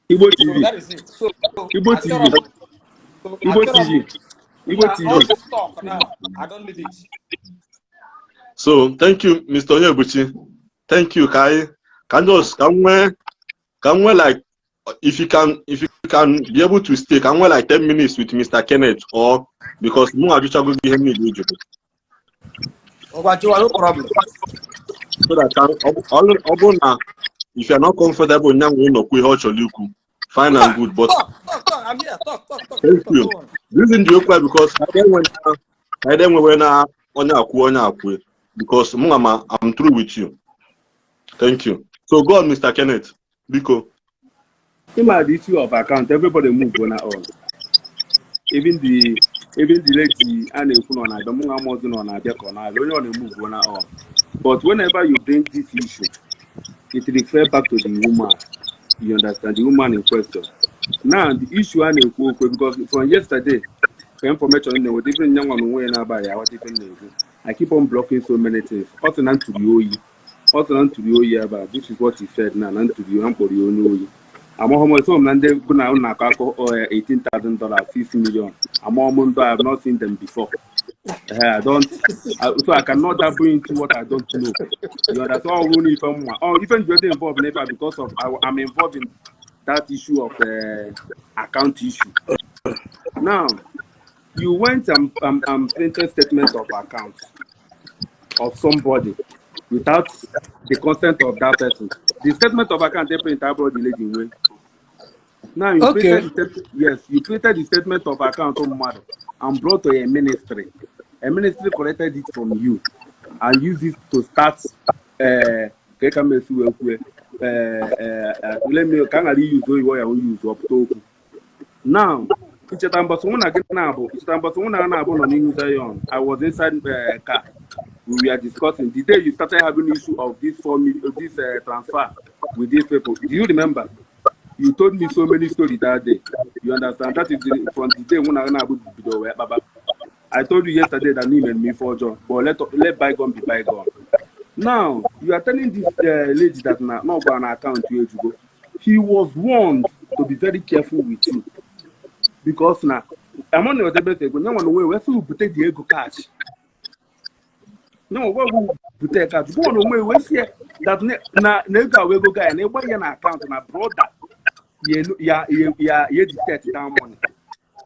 Igbo So TV. That is it. So Igbo achọrọ TV. So Igbo achọrọ TV. Igbo na TV. All this talk now, I don't need it. So thank you, Mr. Onyebuchi. Thank you. Ka anyị ka m just ka m nwee like, if you can be able to stay, ka m nwee like 10 minutes with Mr. Kenneth, or because mụ ajụchago gị ihe m niile ịjụ. Ngwa jụwa, no problem. So that ka ọ bụrụ na if you are not comfortable nya nwee nọkwu ihe ọ chọrọ ikwu, fine and good, but Talk, talk, talk. I'm here. Talk, talk, talk. Thank Talk, you. go on. The reason dị okwu a because ka anyị enwewe na onye akwụ onye akwụ, because mụ ma I'm through with you. Thank you. So go on, Mr. Kenneth, biko. Ịma the issue of account, everybody move on on. Even the lady a na-ekwu nọ na-abịa, mụ nwa amụọzi nọ na-abịa ka ọ na-abịa, onye ọ na-emove on on. But whenever you bring this issue, it refer back to the woman. You understand? The woman in question. Now, the issue a na-ekwu okwu, because from yesterday, Ka information na-enweta, ife nya nwa na onwe ya na-abaghị aghọta ife m na-ekwu. I keep on blocking so many things. Ọ sị na ntụrụ oyi, ọ sị na ntụrụ oyi ebe a. This is what he said na ntụrụ ya, mkpọrọ ya onye oyi. Amaghị m, so m na ndị bụ na na-akọ akọ $18,000, 6 million. Amaghị m ndị, I have not seen them before. I don't, so I cannot dabble into what I don't know. You understand? All really even more. Oh, even getting involved in it because of I'm involved in that issue of account issue. Now, you went and printed statement of account of somebody without the consent of that person. The statement of account they print about the lady way. Now you printed the yes, you printed the statement of account on mmadụ and brought to a ministry. A ministry collected it from you and used it to start ka ka m esi wee kwue, let me ka m ghara iyuzu oyibo ya use ọpụta okwu. Now, icheta mbọsị mụ na gị na-abụ, icheta mbọsị mụ na gị na-abụ nọ n'ihu Zion. I was inside car. We were discussing the day you started having issue of this 4 million, this transfer with these people. Do you remember? You told me so many stories that day. You understand? That is from the day mụ na gị na-abụ bido wee kpaba. I told you yesterday that n'ime m ife ọjọọ, but let bygone be bygone. Now, you are telling this lady that na no gba na account you ejugo. He was warned to be very careful with you because na among the other ego nyanwa na onwe wee sị bute the ego cash. Nyanwa gwa bute cash. Gwa na onwe wee sị that na ego a wee ego guy na ịgba ya na account na brother ya ya ya ya detect that money.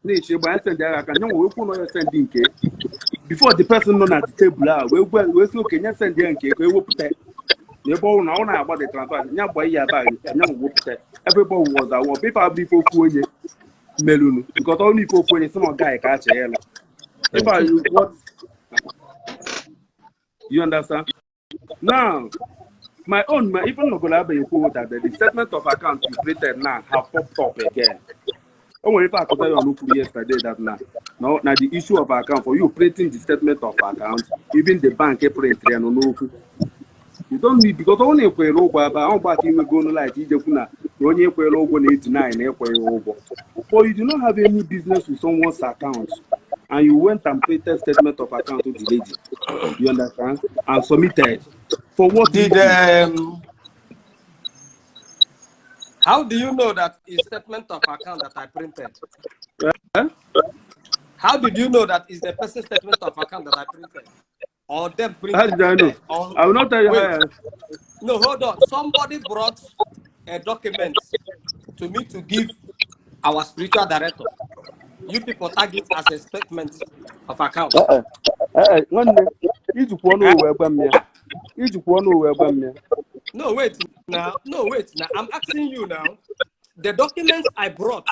Na-eche gba ya send ya aka, nyanwa wee kwuo na ya send nke before the person nọ na the table a wee gwa wee sị okenye send ya nke ka ewepụta na ebe ọ na ọ na-agba the transfer nya gba ihe aba nya wepụta. Everybody was aware. Ife abụ ife ofu onye melunu because ọ ife ofu onye sị na ọ gaghị ka a chee ya. If I what you understand now, my own, my even nọgolo abaghị kwuo that the statement of account you printed now have popped up again. O nwere ife akụta ya ọnụ kwuru yesterday that na no, na the issue of account for you printing the statement of account, even the bank print ya nọ n'okwu. You don't need because ọ na-ekwere ụgwọ ebe ahụ gba ka inwego ọnụ light ijekwu na onye ekwere ụgwọ na 89 na ekweghị ụgwọ, but you do not have any business with someone's account and you went and printed statement of account to the lady, you understand, and submitted for what Did reason? How do you know that is statement of account that I printed? Eh? How did you know that is the person statement of account that I printed? Or them How printed? did I know? Or, I will not tell you. Wait. How. No, hold on. Somebody brought a document to me to give our spiritual director. You people tag it as a statement of account. Eh, eh, eh, nwanne, ijikwa ọnụ wee gwa m ya, ijikwa ọnụ wee gwa m ya. No, wait now. No, wait now. I'm asking you now. The documents I brought,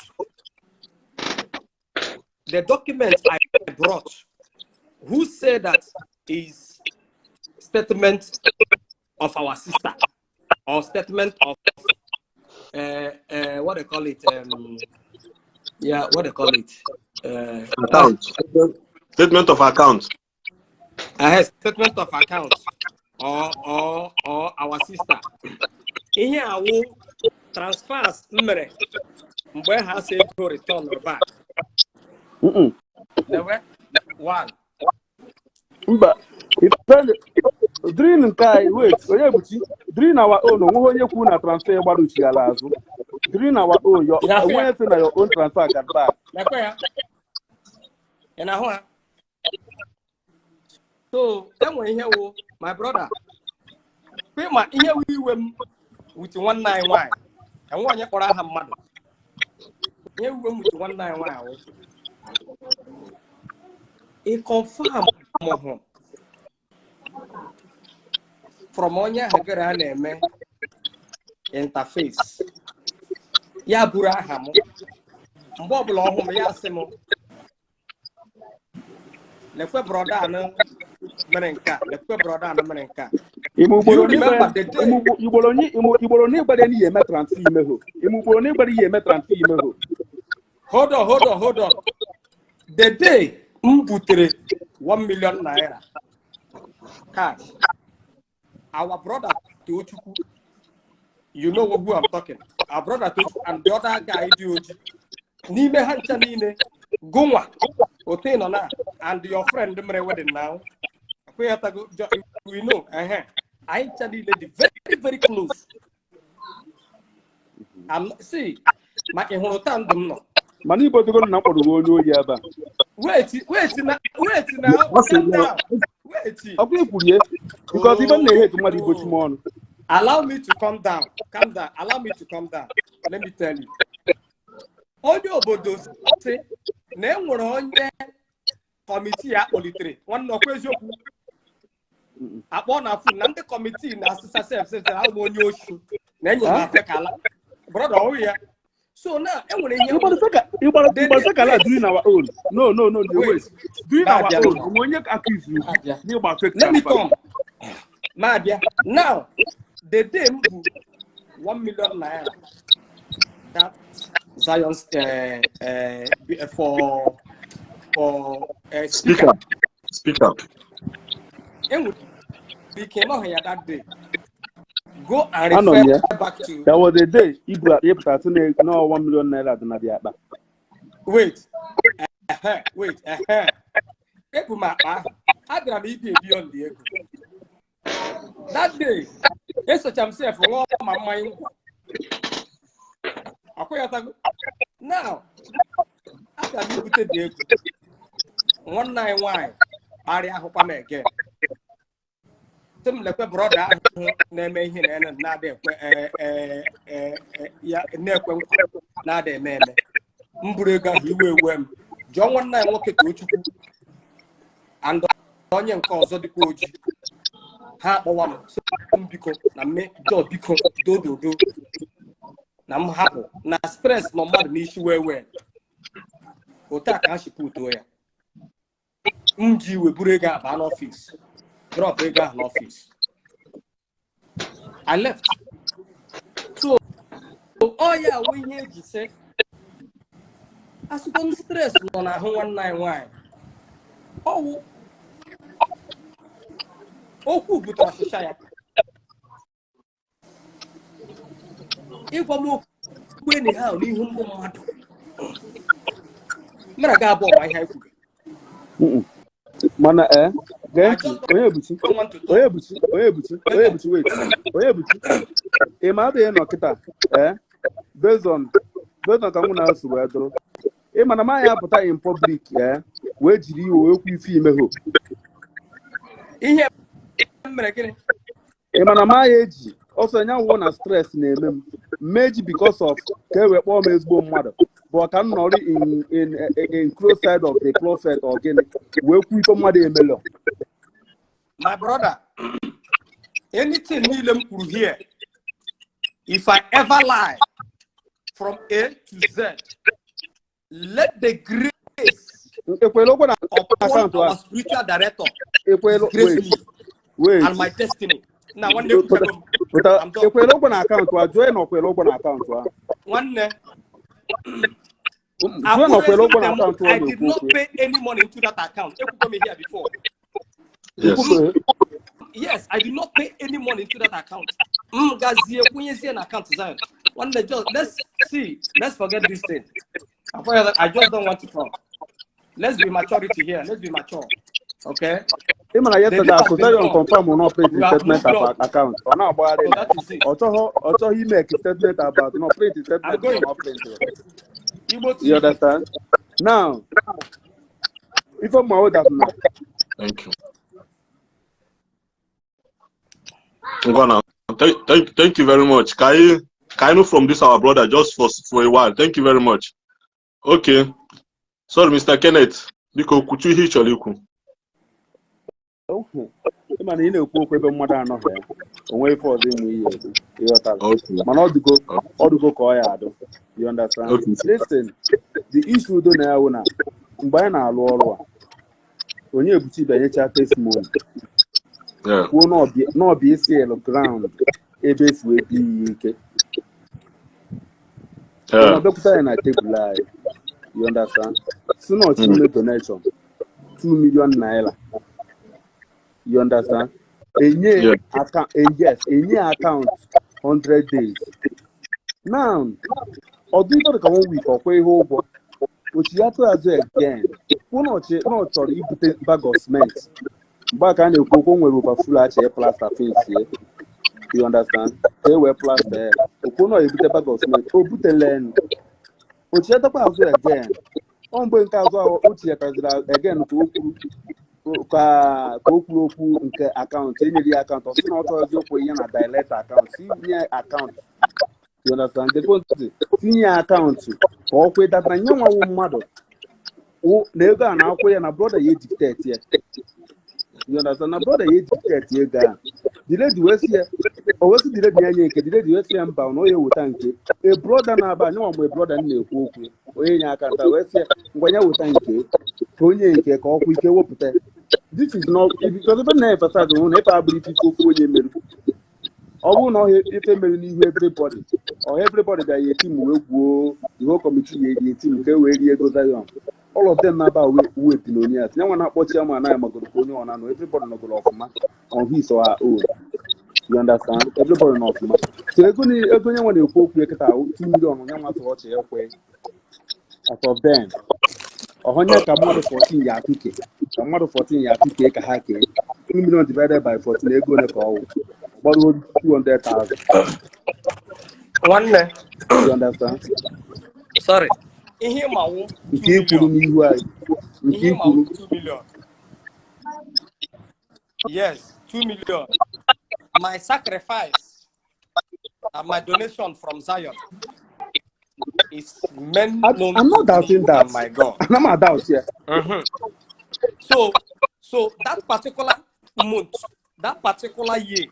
the documents I brought, who said that is statement of our sister or statement of what they call it? Yeah, what they call it? Account. Statement of account. Statement of account or our sister. Ihe awụ transfers m mere mgbe ha si ego return back. Lewe one. Mba, ife during nke anyị, wait, onye buchi during our own, onweghị onye kwu na transfer gbara uchighara azụ during our own your Ị na-afụ ya? Onwe sị na your own transfer got back. Lekwe ya. Ị na-ahụ ha? So enwere ihe wụ, my brother, kwe ma ihe wụ iwe m with nwanne anyị nwaanyị, enwe onye kpọrọ aha mmadụ. Ihe iwe m with nwanne anyị nwaanyị wụ ị confirm hụ from onye ahụ gịrị a na-eme interface ya buru aha m. Mgbe ọbụla ọ hụ m, ya sị m lekwe brother anụ mere nke a, lekwe brother anụ mere nke a. Ime ugboro Do you remember the day? Ime ugboro n'ịgbara n'ihi eme transfer imegho, ime ugboro n'ịgbara ihe eme transfer imegho. Hold on, hold on, hold on. The day m butere 1 million naira cash, our brother Tochukwu, you know who I'm talking, our brother Tochukwu and the other guy dị oji n'ime ha ncha niile gụnwa. Otu ị nọ na and your friend mere wedding now. Akwụghọtago, we know, ehe. Anyị ncha niile dị very very close. See, ma ị hụrụ taa ndụ m nọ. Mana ibodogo na mkpọrọ gị onye oyi ebe a. Wait, wait na, wait na, Ọ sị calm na- down. Wait. Ọkwa ikwurie because ibe m na-ehe mmadụ igbochi m ọnụ. Allow me to calm down. Calm down. Allow me to calm down. Let me tell you. Onye obodo si na e nwere onye committee a kpọlitere, nwanne, ọkwa eziokwu, akpọ na phone na ndị committee na asịsa sef sef ahụ m onye oshi na enye m afe ka ala, brother, ọwụ ya. So now enwere ihe Ịgbara fake ala doing our own. No, no, no, no, wait. Wait. Doing our Na-abịa. own. Onwe onye accuse you Abịa. n'ịgba fake Let me transfer. come. Ma abịa. Now, the day m bụ ₦1 million that Zion's for Speaker. speaker. Speaker. Enwere ike nọghị ya that day. Go and Anọ m ya. refer back to There was a day ibu ịpụta sị na ₦1 million dị na dị akpa. Wait. Wait. Ebu m akpa ahụ. Abịara m ibi beyond the ego. That day, esocha m sef ṅụọ ma mmanya ngwọ. Akwụghọtago? Now, abịara m ibute dị ego. Nwanne anyị nwaanyị kparịa ahụkwa m again. Sị m lekwe brother ahụ na-eme ihe na ene na-ada ekwe ya na-ekwe nkwa na-ada eme eme. M buru ego ahụ, iwe ewe m. Jụọ nwanne anyị nwoke Tochukwu and onye nke ọzọ dịkwa oji. Ha akpọwa m sị m biko na mme jọ biko dododo na m hapụ na stress nọ mmadụ n'isi wee wee otu a ka ha shiputuo ya. M ji iwe buru ego a baa n'office, drop ego ahụ n'office. I left. So ọ ya wụ ihe eji sị asụkwa m stress nọ n'ahụ nwanne anyị nwaanyị. Ọwụ okwu butere ọchịcha ya ịgwa m okwu anyhow n'ihu ndị mmadụ mere ga abụọ ma ihe anyị kwuru. Mana ee, gee ntị, onye ebuchi. Don't want to talk. Onye ebuchi, onye ebuchi, onye ebuchi, wait, onye ebuchi, ị ma adịghị nọ kịta ee, based on ka mụ na asụ wee dụrụ, ị ma na m anya apụta in public ee wee jiri iwe wee kwu ife imegho. Ihe mere gịnị? Ị ma na m anya eji ọsọ nya wụ na stress na-eme m mmeji because of ka e wee kpọọ m ezigbo mmadụ bụ ka m nọrọ in close side of the prophet or gịnị wee kwu ife mmadụ emelọ. My brother, anything niile m kwuru here, if I ever lie from A to Z, let the grace Ekwere ụgwọ na upon akaụntụ our a spiritual director ekwere grace wait me wait and my destiny. Na nwanne, ekwuchago m. Pụta. I'm done. Ekwere ụgwọ na akaụntụ a, jụọ ya na ọkwere ụgwọ na akaụntụ a. Nwanne, Jụọ na ọkwere ụgwọ na akaụntụ a I did na-ekwu not okwu. pay any money into that account. Ekwugo m here before. Yes. Ekwukwe. Yes, I did not pay any money into that account. M gazie kwụnyezie na account Zion. Nwanne, just let's see, let's forget this thing. I just don't want to talk. Let's be maturity here. Let's be mature. Okay? Ị mara yesterday The akụ Zion confirm na print We have statement moved on. about account ọ na-agbagharị. So that is it. Ọ chọghị ime statement about no print I'm statement going. No print. Igbo You TV. understand now, ife mma that na Thank you. Ngwana, thank you very much. Can I know from this our brother just for a while? Thank you very much. Okay. Sorry, Mr. Kenneth. Biko kwuchu ihe ị chọrọ ikwu. Ị ma na ị na-ekwu okwu ebe mmadụ anọghị ya, o nwee ife ọzọ ịmụ ihe ekwu, ịghọtara? Okay. Mana ọ dịgo ka ọ ya adụ, you understand? Okay. Listen, the issue do na ya wụ na mgbe anyị na-alụ ọrụ a, onye ebuchi bịa nyecha testimony kwuo n'ọbịa isi elu ground ebe esi wee bi ya ike. Ọ bịakwute anyị na tebụl anyị, you understand, si na ọchị ime donation ₦2 million, you understand, enye account, yes, enye account 100 days. Now ọ dị ife ka one week ọkwa ihe ụgwọ ochi ya tụ azụ again. Kwuo na ọ chọrọ ibute bag of cement. Mgbe a ka a na-ekwu okwu, o nwere overflow achọ plaster fence ya. You understand? Ka e wee plaster ya. Okwu na ọ ebute bag of cement, o butele. O chietakwa azụ again. Ọ mgbe nke azụ ahụ o chinyetaziri again ka o kwuru okwu nke account, enyere ya account, ọ sị na ọ chọrọzi okwu ihe na direct account, si nye account. You understand? Gekwe ntị, tinye ya account ka ọ kwe data nye nwawu mmadụ na ego a na-akwụ ya na brother ya edictate ya. You understand? Na brother ya edictate ego a. The lady wee sị ya, o wee sị the lady ya nye nke, the lady wee sị ya mba, na o ya eweta nke a brother na-aba nyenwa. Mgbe brother m na-ekwu okwu, onye nye aka nta wee sị ya ngwa, ya weta nke ka onye nke ka ọkwụ ike wepụta. This is not because ebe na-emphasize hụ na ife abụrụ ife ife ofu onye merụ. Ọ bụrụ na ọhịa ife mere n'ihu everybody, ọha everybody bịa ya eti m wee gwuo the whole committee ya eri eti m ka e wee rie ego Zion. All of them na-aba uwe billionaires. Nye nwa na-akpọ chairman anyị magoro ka onye ọ na-anọ, everybody nọgoro ọfụma on his or her own. You understand? Everybody nọ ọfụma. So ego ego nye nwa na-ekwu okwu ya kịta 2 million, nye nwa tụrụ ọchị ekwe out of them ọhọnye ka mmadụ 14 ya atụke, ka mmadụ 14 ya atụke ka ha kee 2 million divided by 14, ego ole ka ọ wụ? Gbaruo 200,000. Nwanne. You understand? Sorry, ihe ịmawu. Nke i kwuru n'ihu anyị, nke ihe i ịmawu kwuru. 2 million, yes, 2 million. My sacrifice and my donation from Zion is men known I'm not to me doubting that. and my God. Ana m adoubt ya. So that particular month, that particular year,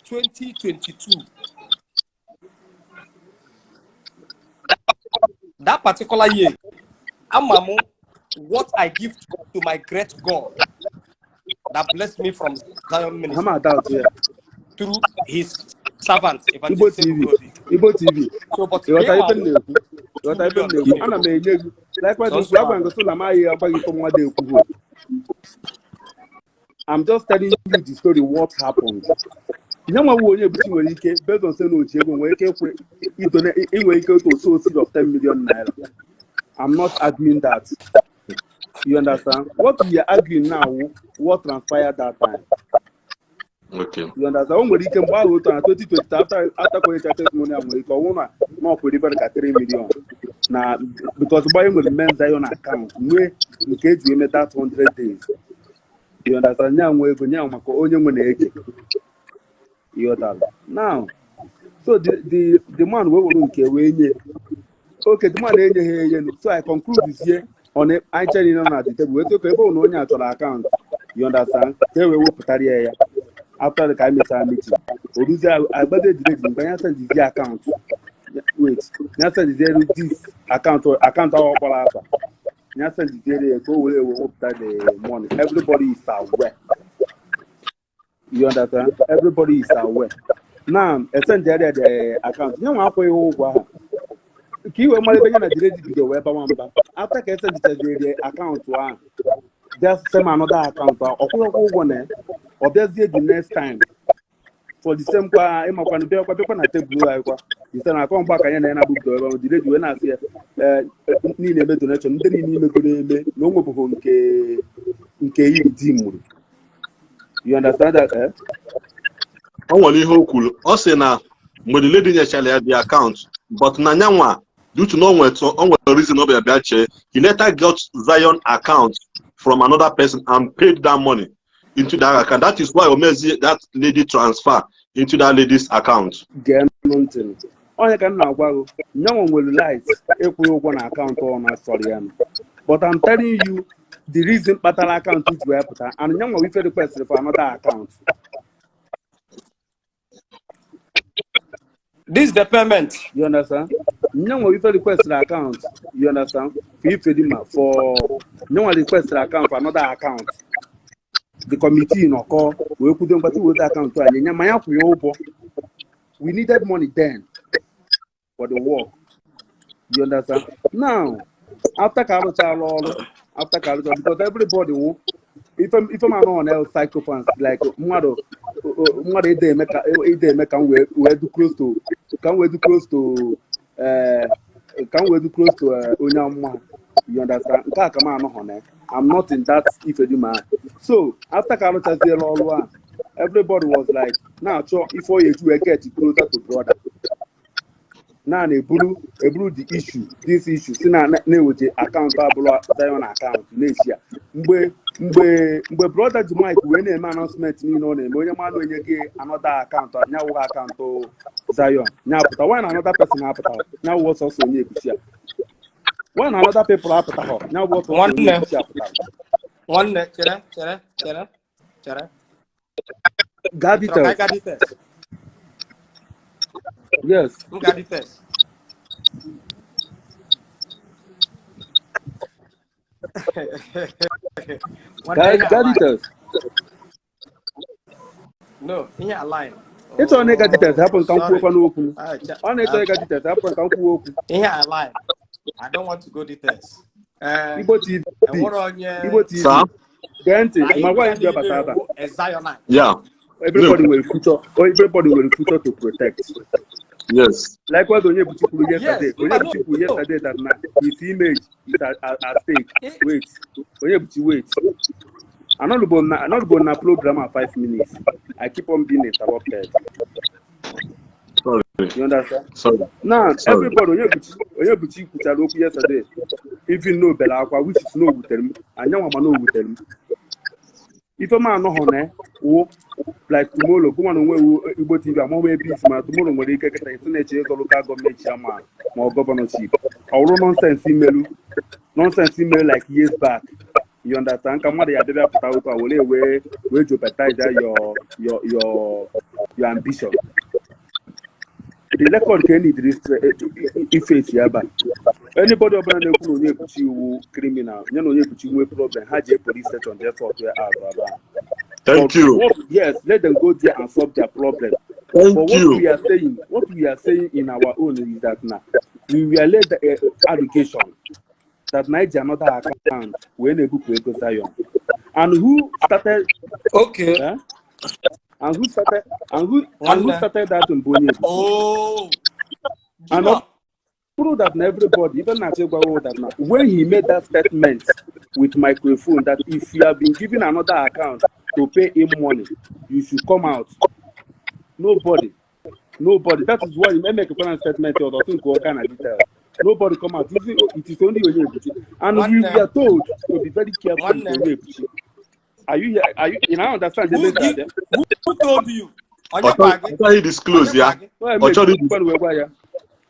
2022, that particular year, Amamu, what I give to my great God that blessed me from Zion Ana m Ministry adoubt ya. through his servant, Igbo Evangelist TV. Obi. Igbo TV. So, but Ịghọta ife m na-ekwu? Ịghọta ife m na-ekwu? Ana m enye gị likewise. Sọsọ. Nkwu agwa ngosi na m aghaghị agwa gị ife mmadụ ekwugo. I'm just telling you the story, what happened. Nye nwa onye ebuchi nwere ike based on say na oji ego nwere ike ekwe idone, inwe ike to sow seed of 10 million naira. I'm not arguing that. You understand? What we are arguing now, what transpired that time. You understand? O nwere ike mgbe ahụ otu na 2020, after konyecha testimony a, nwere ike ọnwụ na ọ kwere ibe ka 3 million na, because mgbe anyị nwere men Zion account nwee nke eji eme that 100 days. You understand? Nya nwe ego nya maka onye nwe na-eke. Ịghọtara? Now, so the man wee were nke wee nye. Okay, the man enyeghị enye. So I conclude here on anyị chere nọ na the table wee sị ka ebe ọ na onye a chọrọ account, you understand, ka e wee wepụtara ya ya after ka anyị mechara meeting. Oruzie agbado ejire mgbe ya sendizie account, wait, ya sendiziere this account, account ahụ ọ kpọrọ afa, ya sendiziere ya ka o were ewe wepụta the money. Everybody is aware. You understand? Everybody is aware. Now, esendiere the account, nye nwa akwụghị ụgwọ ahụ ka i wee mara ebe ya na diredi bido wee bawa mba. After ka esendichaziere account ahụ, just same another account ahụ, ọ kwụghịkwa ụgwọ na ya. Ọ bịazie the next time for the same kwa, ịmakwanụ, bịakwa na tebụl anyị kwa the same akọ mgba ka ya na ya na-agbụbido ebe ahụ. The lady wee na-asị ya, ee, niile eme donation ndị niile imegoro eme na o nwebụghị nke iri di mụrụ. You understand that, eh? O nwere ihe o kwuru. Ọ sị na mgbe the lady nyechara ya the account, but na nyanwa, due to na o nwere reason ọ bịa bịa chee, he later got Zion account from another person and paid that money into that account. That is why o mezi that lady transfer into that lady's account. Gee nụ ntị. Onye ka m na-agwa gị, nyanwa nwere right ịkwụ ụgwọ na account ọ na-asọrọ ya nụ. But I'm telling you the reason kpatara account ji wee pụta, and nyanwa ife request for another account. This is the payment. You understand? Nyanwa ife request account, you understand, for Ifedima, for nyanwa request account for another account. The committee nọkọ wee kwudo mkpata weta account anyị nya ma ya kwụ ya ụgwọ. We needed money then for the work. You understand? Now, after ka arụchala ọrụ, after ka arụchala, because everybody wụ ife m anọ na psychopaths like mmadụ ide eme ka m wee do close to, ka m wee do close to ka m wee do close to onye amụma. You understand? Nke a ka m anọghọ na ya. I'm not in that ifedima. So after ka arụchaziela ọrụ a, everybody was like na-achọ ife ọ ya eji wee get closer to brother na na-eburu eburu the issue, this issue si na na-eweta account abụrụ Zion account na-echi ya. Mgbe brother ji mic wee na-eme announcement niile ọ na-eme, onye mmanụ enye gị another account, nyawụghị account Zion nyapụta. Why na another person apụtara nyawụ ọsọsọ onye ebuchi ya? Why na another people apụtaghọ nyawụ ọsọsọ onye Nwanne. ebuchi apụtara? Nwanne, chere, chere, chere, chere. Gaa Chọrọ ka anyị details. gaa details. Yes. M gaa details. Nwanne, Gaa ihe gaa align. details. No, ihe align. Ịchọrọ na ịga details, Oh, hapụ nka m sorry. kwuokwa n'okwu. Ah, Ọ na-ịchọ ịga details, hapụ nka m kwuo okwu. Ihe align. I don't want to go details. Eh, Igbo TV. Enwere onye Igbo TV. Sir? Gee ntị anyị ma gwa ncha anyị ji niile abata aba. wụ a Zionite. Yeah. Everybody nwere future, oh, everybody nwere future to protect. Yes. Likewise, Onyebuchi kwuru yesterday, Yes, mba, Onyebuchi kwuru no. yesterday that na his image is at stake. Wait, Onyebuchi, wait. Anọlụbo na program at 5 minutes. I keep on being interrupted. Sorry. You understand? Sorry. Now, Sorry. everybody, Onyebuchi kwuchara okwu yesterday. Even no bere akwa, which is no wutere m. Anyanwa ma no wutere m. Ife m anọghọ na wụ like tomorrow, gụnwa na onwe wu Igbo TV amaghị ebe isi, mana tomorrow nwere ike kịta isi na-eche ịzọ local government chairman ma ọ governorship. Ọ wụrụ nonsense imelu, nonsense imelu like years back. You understand? Ka mmadụ ya bịa pụta okwu a were wee jeopardize your ambition. The record ka e nidiri ifesi ebe a. Anybody ọbụla na-ekwu na onye ebuchi iwu criminal ya na onye ebuchi nwee problem, ha jee police station jee sort ya out ebe ahụ. Thank But you. Yes, let them go there and solve their problem. Thank But what you. we are saying, what we are saying in our own is that now we were led the allegation that Niger another account wee na-ebupụ ego Zion. And who started Okay. eh? And who Nwanne. started that mbụ onye ebuchi. Oh. And Junior. prove that na everybody, even Nachegwawo, that now when he made that statement with microphone that if you have been given another account to pay him money, you should come out. Nobody, nobody. That is why you make a final statement or think all kind of detail. Nobody come out. It is only Onyebuchi. And we Nwanne. were told to be very careful with Nwanne. Onyebuchi. Are you here? Are you? You now understand the Who, letter give, there? who told you? Onye gwa gị? Ọ chọghị disclose Onye ya. gwa gị? Well, Ọ chọrọ ya.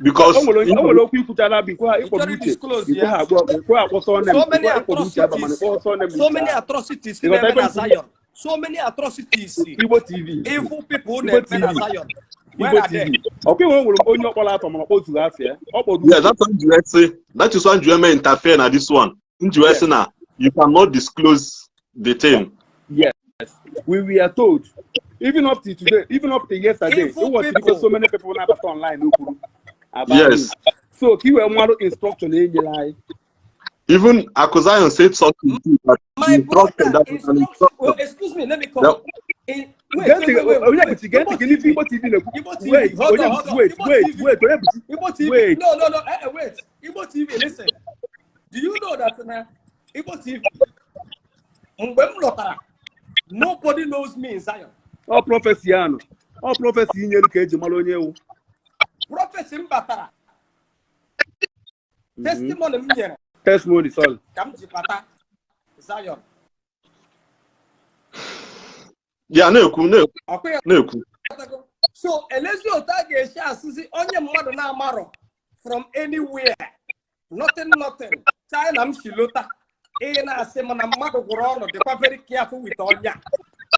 Because O nwere okwu ikwuchara bụ ikwe Ị ịkpọrọ chọrọ uche disclose ikwe ya? ha akpọ ikwe akpọ surname So many ikwe ịkpọrọ uche aba mana atrocities. ịkpọ surname So uche many ahụ. atrocities Ịghọta na-eme ebe na m kwuru? Zion. So many atrocities. Igbo TV. Evil people Igbo na-eme na TV. Zion. Where Igbo are they? TV. Ọkwa iwe nwere onye ọkpọrọ afọ mana ọkpọzughị afọ ya. Ọ kpọrọ Yeah, uche. that's why nji say that is why nji eme interfere na this one. Nji Yes. say na you cannot disclose the thing. Yes. We were told even up to today, even up to yesterday, Evil it was because people. so many people na-abata online kwuru about Yes. him. So ka i wee marụ instruction enyere anyị. Even Akuzayon said something too, that My instruction brother, that is an instruction. Oh, instruction. excuse me, let me come. That, Wait, Gee wait, ntị wait, wait, onye wait. Buchi, gee ntị Igbo ka n'ife TV. Igbo TV na-ekwu. Igbo TV. Wait, Hold onye on, hold Buchi, on. wait, Igbo wait, TV. wait, onye Buchi, Igbo TV. wait. No, no, no. Wait. Igbo TV, listen. Do you know that now? Igbo TV. Mgbe m lọtara, nobody knows me in Zion. Ọ prophecy anụ. Ọ prophecy inyelu ka eji mara onye ewu. Prophecy m batara, testimony m nyere Testimony, sorry. ka m ji bata Zion. Yeah, na-ekwu na-ekwu Ọkwa ya na-ekwu. ghọtago? So elezi otu a ga-esi asịzi onye mmadụ na-amarọ from anywhere, nothing, nothing, China m si lota, ị na-asị m na mmadụ gwụrụ ọnụ, dịkwa very careful with ọnya.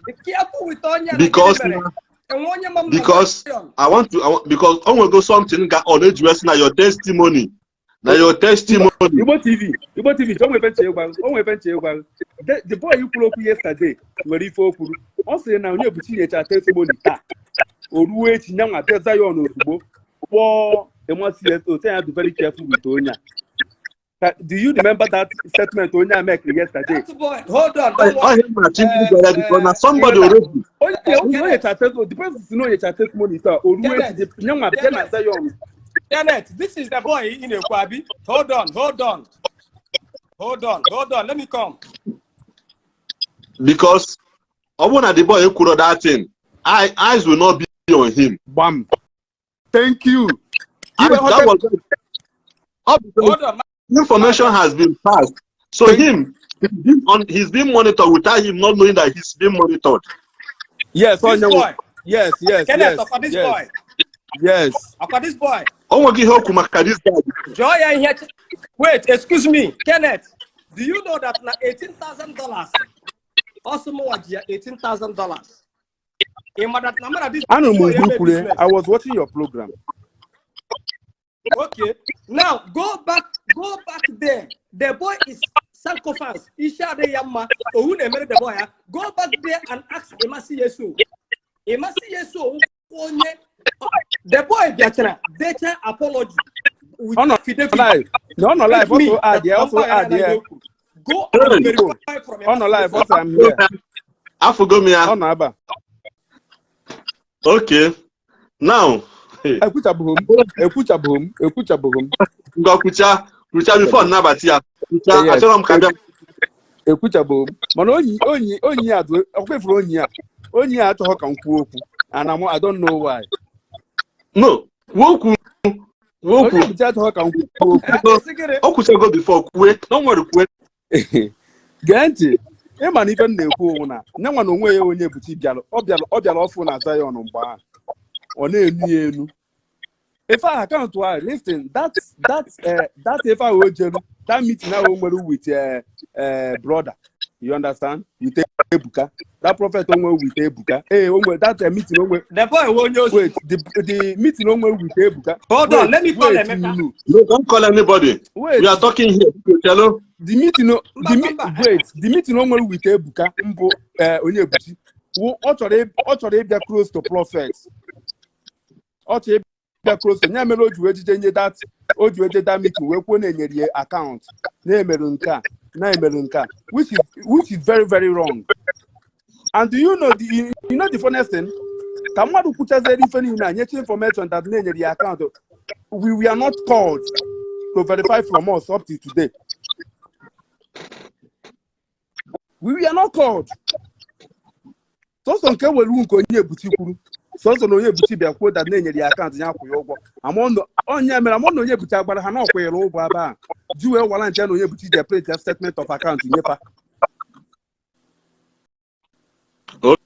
Be careful with ọnya na Because gịnị mere enwe onye ma m na because Zion? I want to I want, because o nwego something ga ọ na-eji wee sị na your testimony na your testimony. Igbo TV, Igbo TV, o nwere nche ịgwa, o nwere nche ịgwa. The boy kwuru okwu yesterday nwere ife o kwuru. Ọ sịrị na onye Buchi nyecha testimony taa. O ruo echi nyanwa bịa Zion ozugbo kpọọ Emma CSO say ya be very careful with onye a. Do you remember that statement onye a make yesterday? That boy, hold on, don't Ọ worry. ihe na-achọ ikwu gwara ya because na somebody already Onye onye nyecha testimony, the person si na onyecha testimony taa, o ruo echi nyanwa bịa na Zion. Kenneth, this is the boy ị na-ekwu abi. Hold on, hold on. Hold on, hold on, let me come. Because ọ bụrụ na the boy ekwuro that thing, eyes will not be on him. Gbam. Thank you. And Iwe that was all because Hold on. information has been passed. So him, he's being monitored without him not knowing that he's being monitored. Yes, This onye boy. Yes. Kenneth, ọkwa this boy. Yes. Ọkwa this boy. O nweghị ihe okwu maka this guy. Jụọ ya ihe. Wait, excuse me, Kenneth. Do you know that na $18,000? Ọsọ mụnwa ji ya $18,000. Ị ma that na mụ na this Anụ m boy mgbe eme i kwuru. business? I was watching your program. Okay. Now go back there. The boy is sycophants. Isi adịghị ya mma. Owu na-emere the boy ya. Go back there and ask Emasi Yesu. Emasi Yesu onye the boy bịachara decha apology with Ọ nọ affidavit. live. Na ọ nọ live. With me, Also add ya. that Also add ya. Go and Hey. verify from Ọ nọ Emasi live. Yesu. Also I'm here. Afụgo m ya. Ọ nọ ebe a. Okay. Now, Ekwuchabụghị m. Ekwuchabụghị m. Ekwuchabụghị m. Ngwa, kwucha kwucha before nnabata ya. Kwucha. Yes. Achọrọ m ka bịa. Ekwuchabụghị m. Mana onyi ya dị ọkwefuru onyi ya. Onyi ya achọghị ka m kwuo okwu. And I don't know why. No, kwuo okwu. Kwuo okwu. Onye Ebuchi achọghị ka m kwuo okwu. Eh, esi gịnị? O kwuchago before, kwue. Don't worry, kwue. Gee ntị, ịma na ife m na-ekwu owu na nyanwa na onwe ya, onye Ebuchi bịara, ọ bịara ọfụ na Zion mgbe ahụ ọ na-enu ya enu ife ahụ account ahụ. Listen, that ife ahụ o jeru, that meeting ahụ o nwere with brother, you understand, with Ebuka, that prophet o nwere with Ebuka, ee, o nwere that meeting o nwere. The boy onye osi. Wait, the meeting o nwere with Ebuka. Hold on, Wait, let me call wait, Emeka. Nunu. No, don't call anybody. Wait. We are talking here. Hello. The meeting Mba, the mba. Wait, the meeting o nwere with Ebuka mbụ, onye Ebuchi wụ ọ chọrọ ịbịa close to prophet, ọ chọrọ ịbịa close to ya, mere o ji wee jije nye that, o ji wee je that meeting wee kwuo na enyere ya account, na-emerụ nke a, na-emerụ nke a, which is very, very wrong. And do you know the you know the funniest thing? Ka mmadụ kwuchaziere ife niile a, nyecha information that na-enyere ya account, we are not called to verify from us. Up to today we were not called. Sọsọ nke were nke onye Ebuchi kwuru, sọsọ na onye Ebuchi bịa kwuo that na-enyere ya account, ya akwụ ya ụgwọ. Onye mere amụ na onye Ebuchi agbara ha na ọkwụnyere ụgwọ ebe a ji wee wara nche na onye Ebuchi ji print ya statement of account nyefa.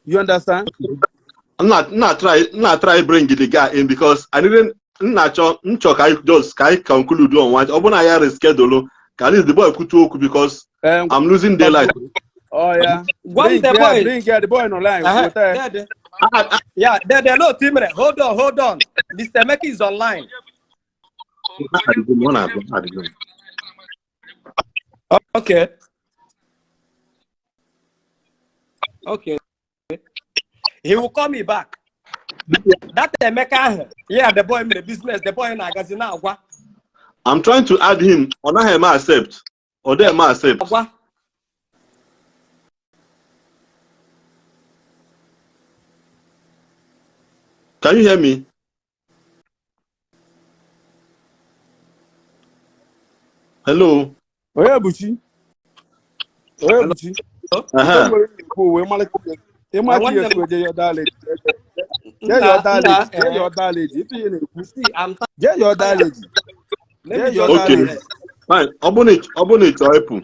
You understand? I'm not try bring the guy in because I didn't nna-achọ nchọ ka anyị just ka anyị conclude on one. Ọ bụrụ na ya reschedule ka at least the boy kwutu okwu because I'm losing daylight. Oh yeah. Gwa m Bring the ya, boy. bring ya, the boy nọ line. Weta ya. Dede. Yeah, dede, no, Timre. Hold on, hold on. Mr. Emeka is online. Ọ na-abịa, ọ na-abịa. Okay. He will call me back. That Emeka ahụ, yeah, the boy mere business, the boy na-agazi na-agwa. I'm trying to add him. Ọ naghị eme accept. Ọ dịghị eme accept. Agwa. Can you hear me? Hello. Onye Ebuchi, onye Ebuchi. Uh-huh. Wee malite ịma ka Nwanne m- esi wee jee yọọ lady, jee Nna, yọọ nna, lady, jee eh, yọọ lady ife ihe na-ekwu. See, I'm Jee yọọ lady. Let Jee me yọọ just Okay. lady. Fine. Ọ bụrụ na ị chọrọ ịpụ,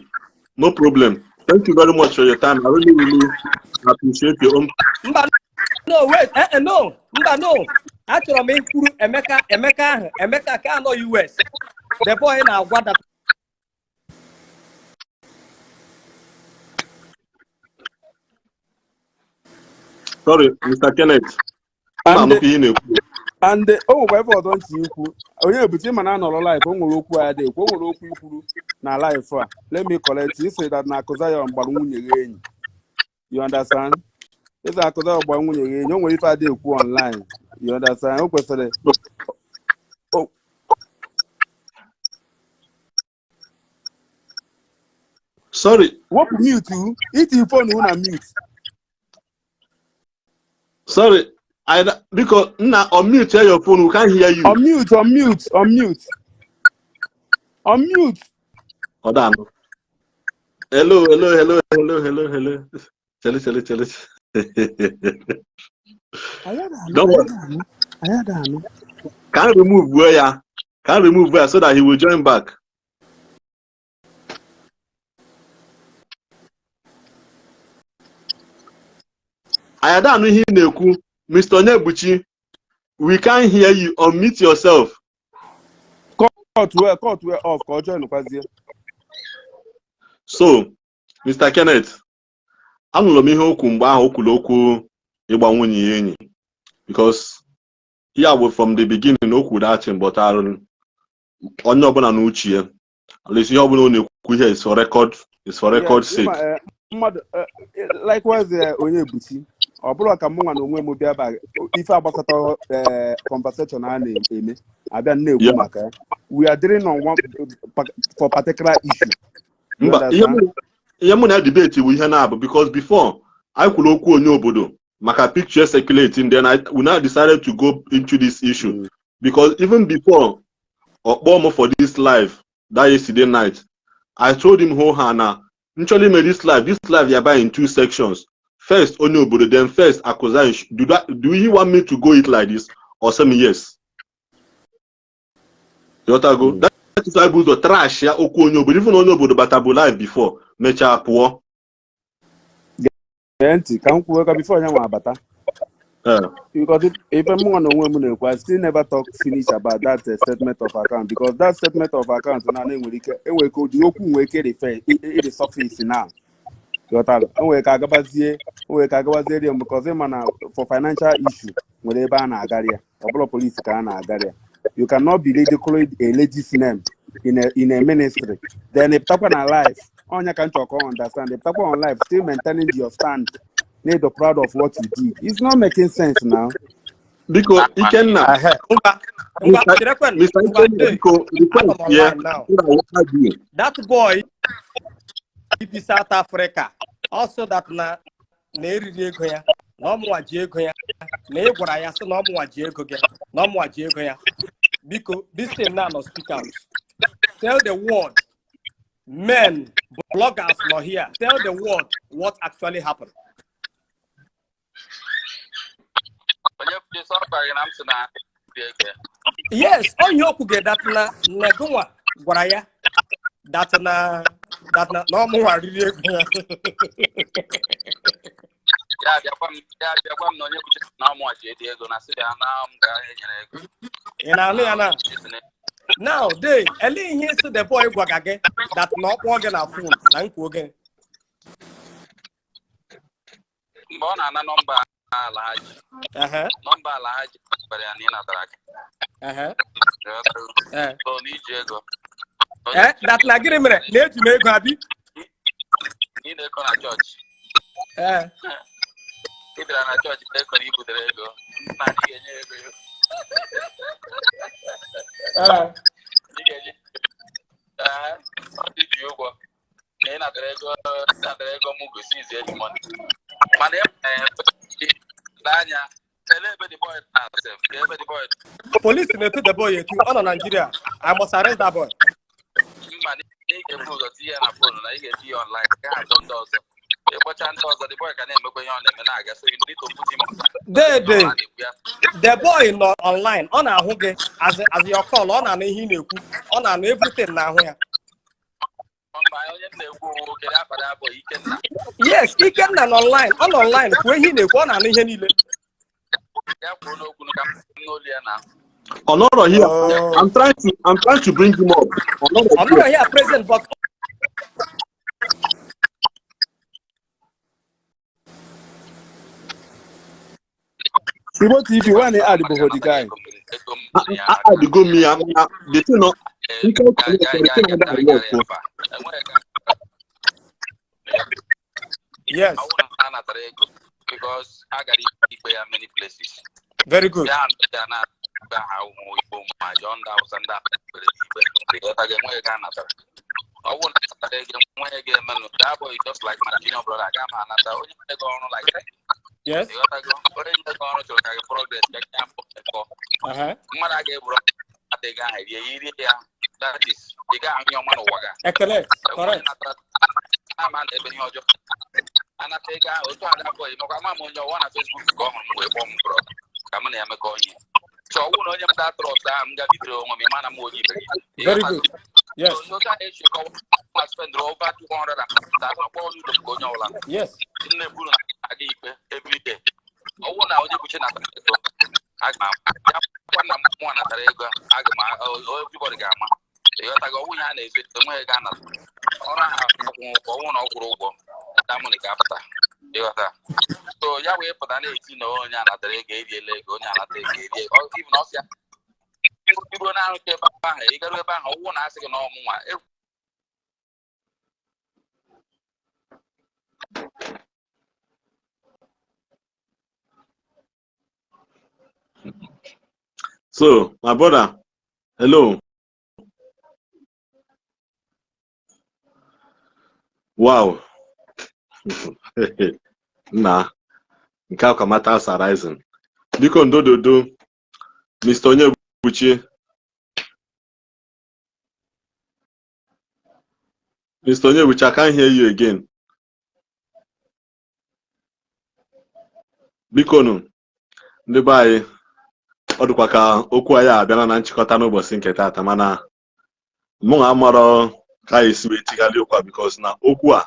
no problem. Thank you very much for your time. I really, really appreciate your own. Mba, no, wait, no, mba, no. Achọrọ m ikwuru Emeka, Emeka ahụ, Emeka ka anọ US. The boy na-agwa that Sorry, Mr. Kenneth. M And na-anụkwa ihe ị na-ekwu. And o nwekwa ebe ọzọ ntị ikwu, onye Ebuchi, ma na anọrọ live, o nwere okwu a dị ekwu, o nwere okwu ikwuru na live a. Let me correct you. Say that na Akụzayon gbara nwunye ya enyi. You understand? Ịsị Akụzayon gbara nwunye ya enyi, o nwere ife adị ekwu online. You understand? O kwesịrị Sorry, wepụ mute, iti phone na mute. Sorry. Because nna, unmute your phone. We can't hear you. Unmute, unmute, unmute, unmute. Hold on. Hello, hello, hello, hello, hello, hello. Chele, chele, chele. Don't worry. Anyị ada anụ. Can remove where ya? Can remove where so that he will join back. Anyị ada anụ ihe ị na-ekwu, Mr. Onyebuchi. We can't hear you. Unmute yourself. Cut well off ka ọ join kwazie. So, Mr. Kenneth, anụrụ m ihe okwu mgbe ahụ o kwuru okwu ịgba nwunye ya enyi, because ya bụ from the beginning o kwuru that thing, but arụ onye ọbụla na uche ya, at least ihe ọbụla ọ na-ekwu ihe is for record, is for record Yes, sake. ịma, mmadụ, likewise, onye ebuchi ọ bụrụ ka mụ nwa na onwe m bịa ba ife agbakọta, conversation a na-eme abịa na-ekwu maka ya, we are dealing on one for particular issue. You Mba, ihe understand? Ihe mụ na debate bụ ihe na-abụ because before anyị kwuru okwu onye obodo maka picture circulating, then we now decided to go into this issue because even before ọ kpọọ m for this live that yesterday night, I told him ho ha na nchọrọ ime this live yaba in two sections: first onye obodo, then first Akụzion. Do he want me to go it like this or say me yes? Ghọtago? That is why bụ ụzọ trash ya okwu onye obodo, even onye obodo batabu live before mechaa pụọ. Gee ntị ka m kwuo ka before onye nwe abata. Because ife mụ na onwe m na-ekwu, I still never talk finish about that statement of account, because that statement of account na enwere ike enwere ike ụdị okwu nwere ike refer ịdị surface now. Ghọtara? Enwere ka agabazie rie because ịma na for financial issue nwere ebe a na-agarị ya, ọ bụrụ police ka a na-agarị ya. You cannot be ridiculing a lady's name in a ministry, then ịpụtakwa na life onye ka m chọrọ ka ọ understand, ịpụtakwa on life still maintaining your stand need to proud of what you did. It's not making sense now. Biko, Ikenna. Ehe, ngwa ngwa, cherekwen. Mr. Ngwa. Ikenna. Dey Biko, anọ request m ya online now. gị. That boy bi South Africa also, that na eriri ego ya, na ọmụnwa ji ego ya, na ị gwara ya sị na ọmụnwa ji ego gị, na ọmụnwa ji ego ya. Biko, this thing now no speak out. Tell the world, men bloggers nọ here, tell the world what actually happened. Onye sọ gị na m sị na dị ego ya. Yes, onye okwu gị that na gụnwa gwara ya that na ọmụnwa riri ego ya. Ya bịakwa m na onye buchi na ọmụwa ji edi ego na sị bịa na m ga enyere ego. Ị na-anụ ya na now dey ele ihe isi the boy gwaga gị that na ọ kpọọ gị na phone na nkwuo gị? Mgbe ọ na-ana nọmba ala ha ji nọmba ala ha ji gwara ya na ị natara aka. So na iji ego. That na gịnị mere na eji m ego abi? Ị na-eko na chọọchị. Ị bịara na chọọchị na-eko na ibutere ego na ị ga-enye ego. Ị ga-enye, ee, ọ dị ji ụgwọ na ị natara ego, natara ego m gosi izi eji money, mana anya ele ebe the boy na sef ka ebe the boy. Police na-etu the boy etu ọ nọ Nigeria. I must arrest that boy. Mma, ị ga-ebu ụzọ tinye ya na phone na ị ga-eti ya online ka ha ndị ọzọ ịkpọcha ndị ọzọ. The boy ka na-emekwa ihe ọ na-eme na-aga, so you need to put him on. Dede. A na-ekwu ya. The boy nọ online, ọ na-ahụ gị as your call, ọ na-anụ ihe ị na-ekwu, ọ na-anụ everything na-ahụ ya. Mba, onye m na-ekwu owu kedu akpara abụ Ikenna. Yes, Ikenna nọ online, ọ nọ online kwuo ihe ị na-ekwu, ọ na-anụ ihe niile. Ya kwuo n'okwu ka m n'olu ya na. Ọ nọrọ here. Oh. I'm trying to bring him up. Ọ nọrọ Ọ here. nọrọ here present, but Igbo TV, why na add bụ the guy? Ego m ya. Adịgo m ya, mana the thing nọ nke the thing adịghị work o. Enweghị ka Yes. Ọ bụrụ na a natara ego because a gara ikpe ya many places. Very good. Ya ya na ha ụmụ Igbo ma jọọ ndị Awụsa ndị a kpere ikpe ịghọtago, enweghị ka a natara. Ọ bụrụ na natara ego, enweghị ga-emenụ. That boy is just like my junior brother. Aga m anata onye nyere gị ọrụ like Yes. ịghọtago, onye nyere gị ọrụ chọrọ ka gị progress ka ya mbọ ekọ. Mmadụ a ga-eburu ata ego ahụ rie ya, irie ya, that is ị gaghị ahụ ihe ọma n'ụwa ga. Ekele. Enweghị Correct. natara. Ama na ebe ihe ọjọọ anata ego ahụ otu ada abụọ makwa ama m onye ọwa na Facebook ka ọ hụrụ m wee kpọọ m bro ka mụ na ya mekọ ihe. So ọwụ na onye m da trust ahụ m gabidere onwe m, ịma na m onye ibe. Very good. Yes. So otu a na-eche kọwa ma spend over 200,000 ọkpọ onye ụlọ ka onye ọbụla nne buru na aga ikpe everyday. Ọwụ na onye buchi natara ego, aga m ya kwa na mmụọ natara ego, aga m everybody ga-ama. Ịghọtago? Ọwụ ihe a na-ezo, enweghị ego a natara ọrụ ahụ akwụ ụgwọ. Ọwụ na ọ kwụrụ ụgwọ, that money ga-apụta. Ịghọta? So ya wee pụta na-eti na onye anatara ego eriela ego, onye anata ego erie. Even ọsịa iruo na arụcha ebe ahụ, ị garuo ebe ahụ, ọwụ na asị gị na ọmụnwa. So, my brother, hello. Wow. Nna, nke a ka matters arising. Biko ndododo, Mr. Onyebuchi. Mr. Onyebuchi, I can't hear you again. Biko nụ, ndị be anyị, ọ dịkwa ka okwu anyị abịala na nchịkọta n'ụbọchị nke taata, mana mụ na amarọ ka anyị esi wee tigharị okwu a, because na okwu a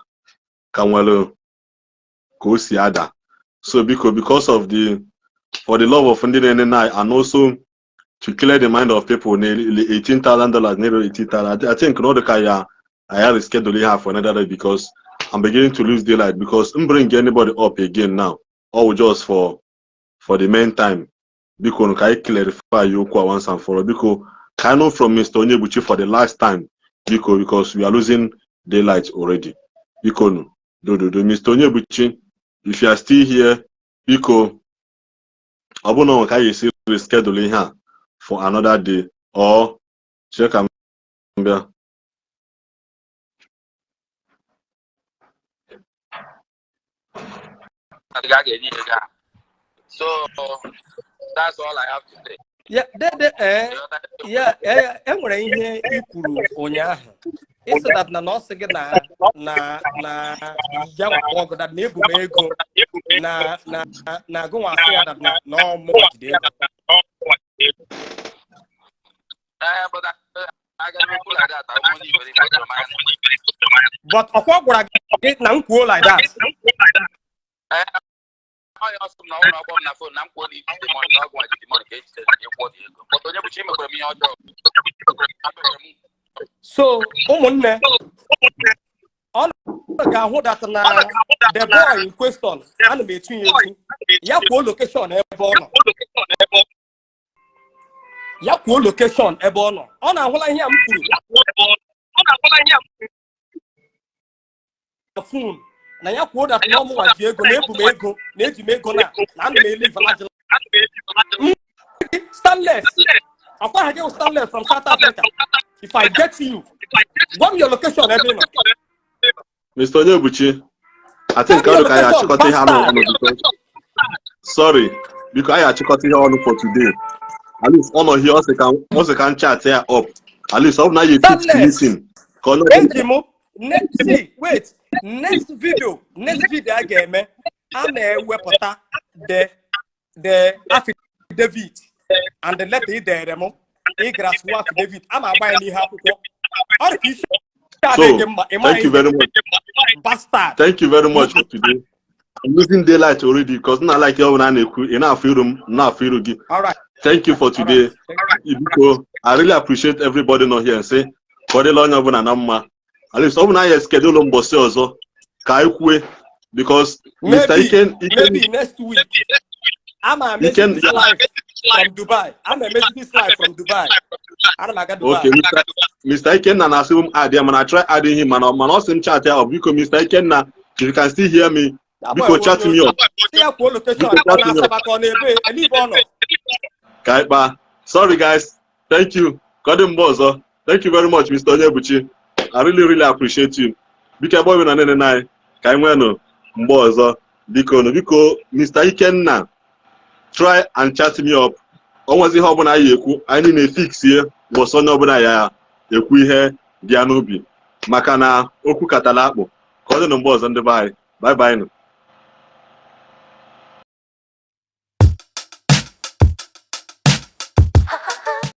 ka nwere ka o si ada. So biko, because of the for the love of ndị na-ene anyị and also to clear the mind of people na $18,000, nearly 18,000, I think na ọ dị ka ya anyị reschedule ihe a for another day, because I'm beginning to lose daylight, because m bring anybody up again now all just for the main time. Biko ka anyị clarify ya okwu a once and for all. Biko, ka I know from Mr. Onyebuchi for the last time, biko, because we are losing daylight already. Biko nu, dododo, Mr. Onyebuchi, if you are still here, biko, ọ bụrụ na ọ ka anyị esi reschedule ihe a for another day or chee ka m bịa. A ga-enye ya ego ahụ. So that's all I have to say. Ya dede, ee, ya ee, e nwere ihe i kwuru ụnyaahụ, ịsị that na ọ sị gị na ya nwakwa ọgụ that na ebu m ego na agụnwa, asị ya that na ọ mụ jide ego. Eh, but aga m ekwu like that, ahụ onye iberibe doro m anya na enwe. But ọkwa gwara gị na m kwuo like that? Onye ọsọ m na ọnwụ na ọgbọ m na phone na m kwuo na ijide money na ọgwụ jide money ka ejide na ịkwụọ dị ego. But onye bụchi mekwara m ihe ọjọọ. Mekwara m. So ụmụnne, ọ ga-ahụ that na the boy in question, ana m etu ya etu, ya kwuo location ebe ọ nọ, ya kwuo location ebe ọ nọ. Ọ na-ahụla ihe a m kwuru na phone na ya kwuo that na ọmụnwa ji ego, na ebu m ego, na eji m ego, na ana m eli valajila Stanless. Ọkwa ha gị wụ Stanless from South Africa. If I get you, gwa m your location ebe ị nọ. Mr. Onyebuchi, I think ọ dị ka anyị achịkọta ihe anụ ọnụ, because sorry, biko, anyị achịkọta ihe ọnụ for today. At least ọ nọ here, ọ sị ka m chat ya up. At least ọ bụ na anyị fix Stanless. meeting ka ọ nọ. Eji m see, wait, next video a ga-eme, a na-ewepụta the affidavit and the letter ị dere m. Ị gara sụwa affidavit a na-agba ya n'ihe akwụkwọ. Ọ dị ka isi So, adịghị mma. Ị thank you very much. Bastard. Thank you very much for today. I'm losing daylight already because na like ọ bụla a na-ekwu, ị na-afụ iru m, m na-afụ iru gị. All right. Thank you for today. All right. Thank you. Biko, I really appreciate everybody nọ here and say ka ọ dịla onye ọbụla na mma. At least ọ bụ na anyị schedule mbọsị ọzọ ka anyị kwue, because Mr. Maybe, Iken Iken maybe next week. I'm amazing this live from Dubai. I'm amazing this live from Dubai. Ana m aga Dubai. Okay, Mr. Ikenna na-asị m add ya, mana try adding him, mana ọ sị m chat ya ọ. Biko, Mr. Ikenna, if you can still hear me, biko chat me up. Si ya kwuo location. Biko, ọ chat me up. na-asaba ka ọ na-ebe elibe ọ nọ. Ka anyị kpaa. Sorry guys, thank you. Ka ọ dị mgbe ọzọ. Thank you very much, Mr. Onyebuchi. I really really appreciate you. Biko, ebe ọ bụla na nene anyị, ka anyị nwee nụ mgbe ọzọ. Biko nụ, biko, Mr. Ikenna, try and chat me up. O nwezi ihe ọbụla anyị ekwu, anyị na-efix ye mbọsị onye ọbụla ya ekwu ihe dị ya n'obi, maka na okwu katara akpụ. Ka ọ dị na mgbe ọzọ, ndị be anyị. Bye bye nụ.